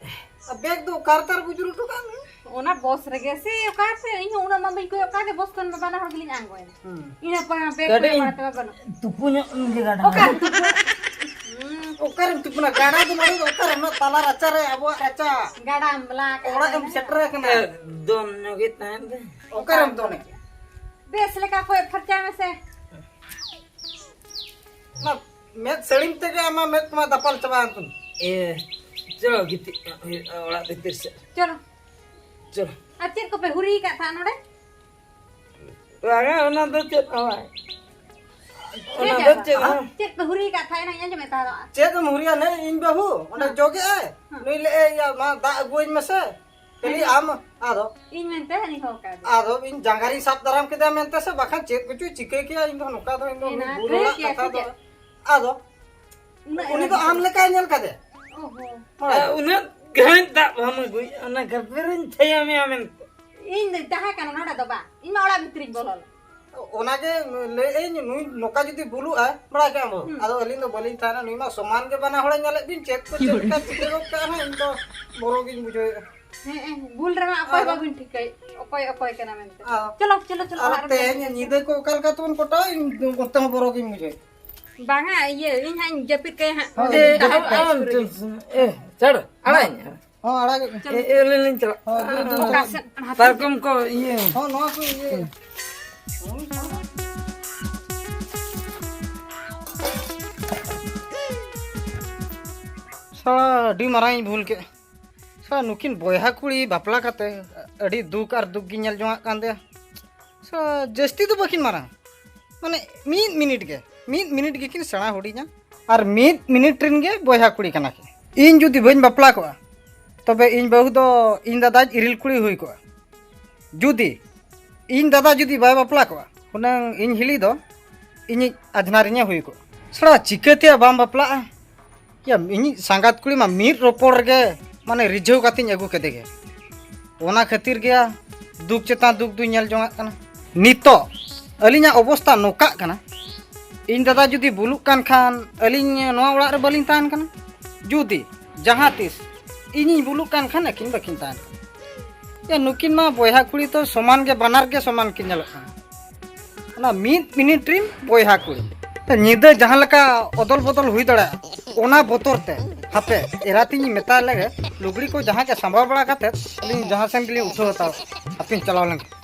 ᱟᱨ ᱵᱮᱜᱽ ᱫᱚ ᱚᱠᱟ ᱨᱮᱛᱟᱨ ᱵᱩᱡᱩᱨ ᱦᱚᱴᱚ ᱠᱟᱜ ᱢᱮ? ᱚᱱᱟ ᱵᱚᱥ ᱨᱮᱜᱮ ᱥᱮ ᱚᱠᱟ ᱥᱮ, ᱤᱧ ᱦᱚᱸ ᱩᱱᱟᱹᱜ ᱢᱟ ᱵᱟᱹᱧ ᱠᱚᱭᱚᱜ ᱠᱟᱜ ᱜᱮ, ᱵᱚᱥ ᱠᱷᱚᱱ ᱵᱟᱱᱟ ᱦᱚᱲ ᱜᱮᱞᱤᱧ ᱟᱬᱜᱚᱭᱮᱱᱟ᱾ ᱦᱩᱸ᱾ ᱤᱱᱟᱹ ᱯᱚᱨᱮ ᱵᱮᱜᱽ ᱠᱟᱹᱴᱤᱡ ᱠᱚ ᱮᱢᱟᱫᱮ ᱛᱚᱵᱮ ᱵᱟᱹᱱᱩᱜ᱾ ᱛᱩᱯᱩ ᱧᱚᱜ ᱜᱮ ᱜᱟᱰᱟ ᱚᱠᱟᱨᱮᱢ ᱨᱮ᱾ ᱛᱩᱯᱩᱱᱟ? ᱦᱩᱸ᱾ ᱚᱠᱟᱨᱮᱢ ᱛᱩᱯᱩᱱᱟ? ᱜᱟᱰᱟ ᱫᱚ ᱱᱚᱰᱮ ᱫᱚ ᱚᱠᱟᱨᱮ? ᱱᱚᱣᱟ ᱛᱟᱞᱟ ᱨᱟᱪᱟ ᱨᱮ, ᱟᱵᱚᱣᱟᱜ ᱨᱟᱪᱟ᱾ ᱜᱟᱰᱟᱢ ᱞᱟ ᱠᱟᱜ ᱚᱲᱟᱜ ᱮᱢ ᱛᱟᱞᱮ᱾ ᱥᱮᱴᱮᱨ ᱟᱠᱟᱱᱟ᱾ ᱮ, ᱫᱚᱱ ᱧᱚᱜ ᱜᱮ ᱛᱟᱦᱮᱱ ᱫᱚ᱾ ᱚᱠᱟᱨᱮᱢ ᱫᱚᱱᱮᱫ? ᱵᱮᱥ ᱞᱮᱠᱟ ᱠᱚᱭᱚᱜ ᱯᱷᱟᱨᱪᱟᱭ ᱢᱮᱥᱮ᱾ ᱚᱱᱟ ᱢᱮᱫ ᱥᱟᱹᱲᱤᱢ ᱛᱮᱜᱮ ᱟᱢᱟᱜ ᱢᱮᱫ ᱠᱚᱢᱟ ᱫᱟᱯᱟᱞ ᱪᱟᱵᱟ ᱮᱱ ᱛᱟᱢ᱾ ᱮ, ᱪᱚ ᱜᱤᱛᱤᱡ ᱧᱚᱜ ᱦᱩᱭᱩᱜᱼᱟ ᱚᱲᱟᱜ ᱵᱷᱤᱛᱤᱨ ᱥᱮᱫ᱾ ᱪᱚᱞᱚ᱾ ᱪᱚᱞᱚ᱾ ᱟᱨ ᱪᱮᱫ ᱠᱚᱯᱮ ᱦᱩᱨᱤ ᱟᱠᱟᱫ ᱛᱟᱦᱮᱸᱫ ᱱᱚᱰᱮ? ᱵᱟᱝᱟ, ᱚᱱᱟ ᱫᱚ ᱪᱮᱫ ᱦᱚᱸ ᱵᱟᱝ᱾ ᱚᱱᱟ ᱪᱮᱫ ᱫᱚ ᱦᱚᱸ ᱪᱮᱫ ᱵᱟᱝ? ᱦᱚᱸ᱾ ᱪᱮᱫ ᱯᱮ ᱦᱩᱨᱤ ᱟᱠᱟᱫ ᱛᱟᱦᱮᱸᱫ? ᱮᱱᱟᱝ ᱤᱧ ᱟᱸᱡᱚᱢᱮᱫ ᱛᱟᱦᱮᱸᱫ᱾ ᱪᱮᱫ ᱮᱢ ᱦᱩᱨᱤᱭᱟ? ᱱᱮ ᱤᱧ ᱵᱟᱹᱦᱩ ᱚᱸᱰᱮ ᱦᱮᱸ᱾ ᱡᱚᱜᱮᱜ ᱟᱭ᱾ ᱦᱮᱸ᱾ ᱱᱩᱭ ᱞᱟᱹᱭ ᱮᱫᱼᱟᱭ, "ᱭᱟ, ᱢᱟ ᱫᱟᱜ ᱟᱹᱜᱩᱣᱟᱹᱧ ᱢᱮᱥᱮ᱾" ᱠᱷᱟᱹᱞᱤ ᱦᱮᱸ᱾ ᱟᱢ, ᱟᱫᱚ? ᱤᱧ ᱢᱮᱱᱛᱮ ᱦᱟᱹᱱᱤ ᱦᱚᱦᱚ ᱠᱟᱫᱮ᱾ ᱟᱫᱚ ᱤᱧ ᱡᱟᱸᱜᱟ ᱨᱤᱧ ᱥᱟᱵ ᱫᱟᱨᱟᱢ ᱠᱮᱫᱮᱭᱟ ᱢᱮᱱᱛᱮ ᱥᱮ ᱵᱟᱠᱷᱟᱱ ᱪᱮᱫ ᱠᱚᱪᱚᱭ ᱪᱤᱠᱟᱹ ᱠᱮᱭᱟ? ᱤᱧ ᱫᱚ ᱱᱚᱝᱠᱟ ᱫᱚ, ᱤᱧ ᱫᱚ ᱮᱱᱟ, ᱩᱱᱤ ᱵᱩᱞ ᱦᱚᱲᱟᱜ ᱴᱷᱤᱠ ᱜᱮᱭᱟ, ᱠᱟᱛᱷᱟ ᱴᱷᱤᱠ ᱫᱚ᱾ ᱜᱮᱭᱟ᱾ ᱟᱫᱚ? ᱩᱱᱟᱹᱜ ᱩᱱᱤ ᱫᱚ ᱮᱱᱟ᱾ ᱟᱢ ᱞᱮᱠᱟᱭ ᱧᱮᱞ ᱠᱟᱫᱮ᱾ ᱚ ᱦᱚᱸ᱾ ᱦᱳᱭ᱾ ᱮ, ᱩᱱᱟᱹᱜ ᱜᱟᱹᱭ ᱫᱟᱜ ᱵᱟᱢ ᱟᱹᱜᱩᱭ, ᱚᱱᱟ ᱠᱷᱟᱹᱛᱤᱨᱤᱧ ᱛᱷᱟᱭᱟ ᱢᱮᱭᱟ ᱢᱮᱱᱛᱮ᱾ ᱤᱧ ᱫᱚᱧ ᱛᱟᱦᱮᱸ ᱠᱟᱱᱟ ᱱᱚᱰᱮ ᱫᱚ ᱵᱟᱝ, ᱤᱧ ᱢᱟ ᱚᱲᱟᱜ ᱵᱷᱤᱛᱨᱤᱧ ᱵᱚᱞᱚ ᱞᱮᱱ᱾ ᱚᱱᱟᱜᱮ ᱞᱟᱹᱭᱮᱫ ᱟᱹᱧ, ᱱᱩᱭ ᱱᱚᱝᱠᱟ ᱡᱩᱫᱤ ᱵᱩᱞᱩᱜᱼᱟ, ᱵᱟᱲᱟᱭ ᱠᱮᱫᱟᱢ ᱵᱟᱹᱵᱩ? ᱦᱩᱸ᱾ ᱟᱫᱚ ᱟᱹᱞᱤᱧ ᱫᱚ ᱵᱟᱹᱞᱤᱧ ᱛᱟᱦᱮᱱᱟ, ᱱᱩᱭ ᱢᱟ ᱥᱚᱢᱟᱱ ᱜᱮ ᱵᱟᱱᱟ ᱦᱚᱲᱮ ᱧᱮᱞᱮᱫ ᱵᱤᱱ, ᱪᱮᱫ ᱠᱚ ᱪᱮᱫ ᱞᱮᱠᱟ ᱪᱤᱠᱟᱹ ᱜᱚᱫ ᱠᱟᱜᱼᱟ ᱦᱟᱸᱜ, ᱤᱧ ᱫᱚ ᱵᱚᱨᱚ ᱜᱤᱧ ᱵᱩᱡᱷᱟᱹᱣᱮᱫᱼᱟ᱾ ᱦᱮᱸ, ᱵᱩᱞ ᱨᱮᱢᱟ ᱚᱠᱚᱭ ᱟᱨ ᱵᱟᱵᱤᱱ ᱴᱷᱤᱠᱟᱹᱭ, ᱚᱠᱚᱭ ᱚᱠᱚᱭ ᱠᱟᱱᱟ ᱢᱮᱱᱛᱮ᱾ ᱟᱨ ᱪᱚᱞᱚ, ᱪᱚᱞᱚ, ᱪᱚᱞᱚ, ᱟᱨ ᱚᱲᱟᱜ ᱨᱮ ᱛᱮᱦᱮᱧ ᱵᱚᱞᱚ᱾ ᱧᱤᱫᱟᱹ ᱠᱚ ᱚᱠᱟ ᱞᱮᱠᱟ ᱛᱮᱵᱚᱱ ᱠᱚᱴᱟᱣᱟ, ᱤᱧ ᱫᱚ ᱚᱱᱛᱮ ᱦᱚᱸ ᱵᱚᱨᱚ ᱜᱤᱧ ᱵᱩᱡᱷᱟᱹᱣᱮᱫ᱾ ᱵᱟᱝᱟ, ᱤᱭᱟᱹ, ᱤᱧ ᱦᱟᱸᱜ ᱤᱧ ᱡᱟᱹᱯᱤᱫ ᱠᱟᱭᱟ ᱦᱟᱸᱜ᱾ ᱦᱳᱭ, ᱮ, ᱡᱟᱹᱯᱤᱫ ᱟᱢ, ᱠᱟᱭᱟ ᱟᱢ, ᱥᱩᱨ ᱨᱮᱜᱮ᱾ ᱮ, ᱪᱟᱲ, ᱟᱲᱟᱜ ᱤᱧ᱾ ᱦᱚᱸ, ᱟᱲᱟᱜ᱾ ᱮ, ᱮ, ᱞᱤᱧ ᱪᱟᱞᱟᱜ᱾ ᱦᱚᱸ, ᱫᱩ, ᱫᱩ, ᱫᱩ᱾ ᱚᱠᱟ ᱥᱮᱫ? ᱦᱟᱱᱛᱮ᱾ ᱯᱟᱨᱠᱚᱢ ᱠᱚ ᱤᱭᱟᱹ᱾ ᱦᱚᱸ, ᱱᱚᱣᱟ ᱠᱚ ᱤᱭᱟᱹ᱾ ᱥᱟᱞᱟ, ᱟᱹᱰᱤ ᱢᱟᱨᱟᱝ ᱤᱧ ᱵᱷᱩᱞ ᱠᱮᱫ᱾ ᱥᱟᱞᱟ, ᱱᱩᱠᱤᱱ ᱵᱚᱭᱦᱟ ᱠᱩᱲᱤ ᱵᱟᱯᱞᱟ ᱠᱟᱛᱮ ᱟᱹᱰᱤ ᱫᱩᱠ ᱟᱨ ᱫᱩᱠ ᱜᱤᱧ ᱧᱮᱞ ᱡᱚᱝᱟᱜ ᱠᱟᱱ ᱛᱟᱭᱟ᱾ ᱥᱟᱞᱟ, ᱡᱟᱹᱥᱛᱤ ᱫᱚ ᱵᱟᱹᱠᱤᱱ ᱢᱟᱨᱟᱝ, ᱢᱟᱱᱮ, ᱢᱤᱫ ᱢᱤᱱᱤᱴ ᱜᱮ, ᱢᱤᱫ ᱢᱤᱱᱤᱴ ᱜᱮᱠᱤᱱ ᱥᱮᱬᱟ ᱦᱩᱰᱤᱧᱟ᱾ ᱟᱨ ᱢᱤᱫ ᱢᱤᱱᱤᱴ ᱨᱮᱱ ᱜᱮ ᱵᱚᱭᱦᱟ ᱠᱩᱲᱤ ᱠᱟᱱᱟ ᱠᱤᱱ᱾ ᱤᱧ ᱡᱩᱫᱤ ᱵᱟᱹᱧ ᱵᱟᱯᱞᱟ ᱠᱚᱜᱼᱟ, ᱛᱚᱵᱮ ᱤᱧ ᱵᱟᱹᱦᱩ ᱫᱚ ᱤᱧ ᱫᱟᱫᱟᱭ ᱤᱨᱤᱞ ᱠᱩᱲᱤ ᱦᱩᱭ ᱠᱚᱜᱼᱟ᱾ ᱡᱩᱫᱤ ᱤᱧ ᱫᱟᱫᱟ ᱡᱩᱫᱤ ᱵᱟᱭ ᱵᱟᱯᱞᱟ ᱠᱚᱜᱼᱟ, ᱦᱩᱱᱟᱹᱝ ᱤᱧ ᱦᱤᱞᱤ ᱫᱚ ᱤᱧᱤᱡ ᱟᱡᱷᱱᱟᱨᱤᱧᱮ ᱦᱩᱭ ᱠᱚᱜᱼᱟ᱾ ᱥᱟᱞᱟ, ᱪᱤᱠᱟᱹᱛᱮ ᱵᱟᱢ ᱵᱟᱯᱞᱟᱜᱼᱟ? ᱭᱟ, ᱤᱧᱤᱡ ᱥᱟᱸᱜᱟᱛ ᱠᱩᱲᱤ ᱢᱟ ᱢᱤᱫ ᱨᱚᱯᱚᱲ ᱨᱮᱜᱮ, ᱢᱟᱱᱮ, ᱨᱤᱡᱷᱟᱹᱣ ᱠᱟᱛᱮᱧ ᱟᱹᱜᱩ ᱠᱮᱫᱮ ᱜᱮ᱾ ᱚᱱᱟ ᱠᱷᱟᱹᱛᱤᱨ ᱜᱮ ᱫᱩᱠ ᱪᱮᱛᱟᱱ ᱫᱩᱠ ᱫᱩᱧ ᱧᱮᱞ ᱡᱚᱝᱟᱜ ᱠᱟᱱᱟ᱾ ᱱᱤᱛᱚᱜ ᱟᱹᱞᱤᱧᱟᱜ ᱚᱵᱚᱥᱛᱟ ᱱᱚᱝᱠᱟᱜ ᱠᱟᱱᱟ, ᱤᱧ ᱫᱟᱫᱟ ᱡᱩᱫᱤ ᱵᱩᱞᱩᱜ ᱠᱟᱱ ᱠᱷᱟᱱ, ᱟᱹᱞᱤᱧ ᱱᱚᱣᱟ ᱚᱲᱟᱜ ᱨᱮ ᱵᱟᱹᱞᱤᱧ ᱛᱟᱦᱮᱱ ᱠᱟᱱᱟ᱾ ᱡᱩᱫᱤ ᱡᱟᱦᱟᱸ ᱛᱤᱥ ᱤᱧᱤᱧ ᱵᱩᱞᱩᱜ ᱠᱟᱱ ᱠᱷᱟᱱ, ᱟᱹᱠᱤᱱ ᱵᱟᱹᱠᱤᱱ ᱛᱟᱦᱮᱱ ᱠᱟᱱᱟ᱾ ᱭᱟ, ᱱᱩᱠᱤᱱ ᱢᱟ ᱵᱚᱭᱦᱟ ᱠᱩᱲᱤ ᱛᱚ ᱥᱚᱢᱟᱱ ᱜᱮ, ᱵᱟᱱᱟᱨ ᱜᱮ ᱥᱚᱢᱟᱱ ᱠᱤᱱ ᱧᱮᱞᱚᱜ ᱠᱟᱱᱟ᱾ ᱚᱱᱟ ᱢᱤᱫ ᱢᱤᱱᱤᱴ ᱨᱤᱱ ᱵᱚᱭᱦᱟ ᱠᱩᱲᱤ᱾ ᱧᱤᱫᱟᱹ ᱡᱟᱦᱟᱸ ᱞᱮᱠᱟ ᱚᱫᱚᱞ ᱵᱚᱫᱚᱞ ᱦᱩᱭ ᱫᱟᱲᱮᱭᱟᱜᱼᱟ, ᱚᱱᱟ ᱵᱚᱛᱚᱨ ᱛᱮ ᱦᱟᱯᱮ ᱮᱨᱟᱛᱤᱧ ᱢᱮᱛᱟᱭ ᱞᱮᱜᱮ, ᱞᱩᱜᱽᱲᱤ ᱠᱚ ᱡᱟᱦᱟᱸ ᱜᱮ ᱥᱟᱢᱵᱟᱣ ᱵᱟᱲᱟ ᱠᱟᱛᱮᱫ ᱟᱹᱞᱤᱧ ᱡᱟᱦᱟᱸ ᱥᱮᱱ ᱜᱮᱞᱤᱧ ᱩᱴᱷᱟᱹᱣ ᱦᱟᱛᱟᱲᱚᱜᱼᱟ᱾ ᱦᱟᱯᱮᱧ ᱪᱟᱞᱟᱣ ᱞᱮᱱ ᱜᱮ᱾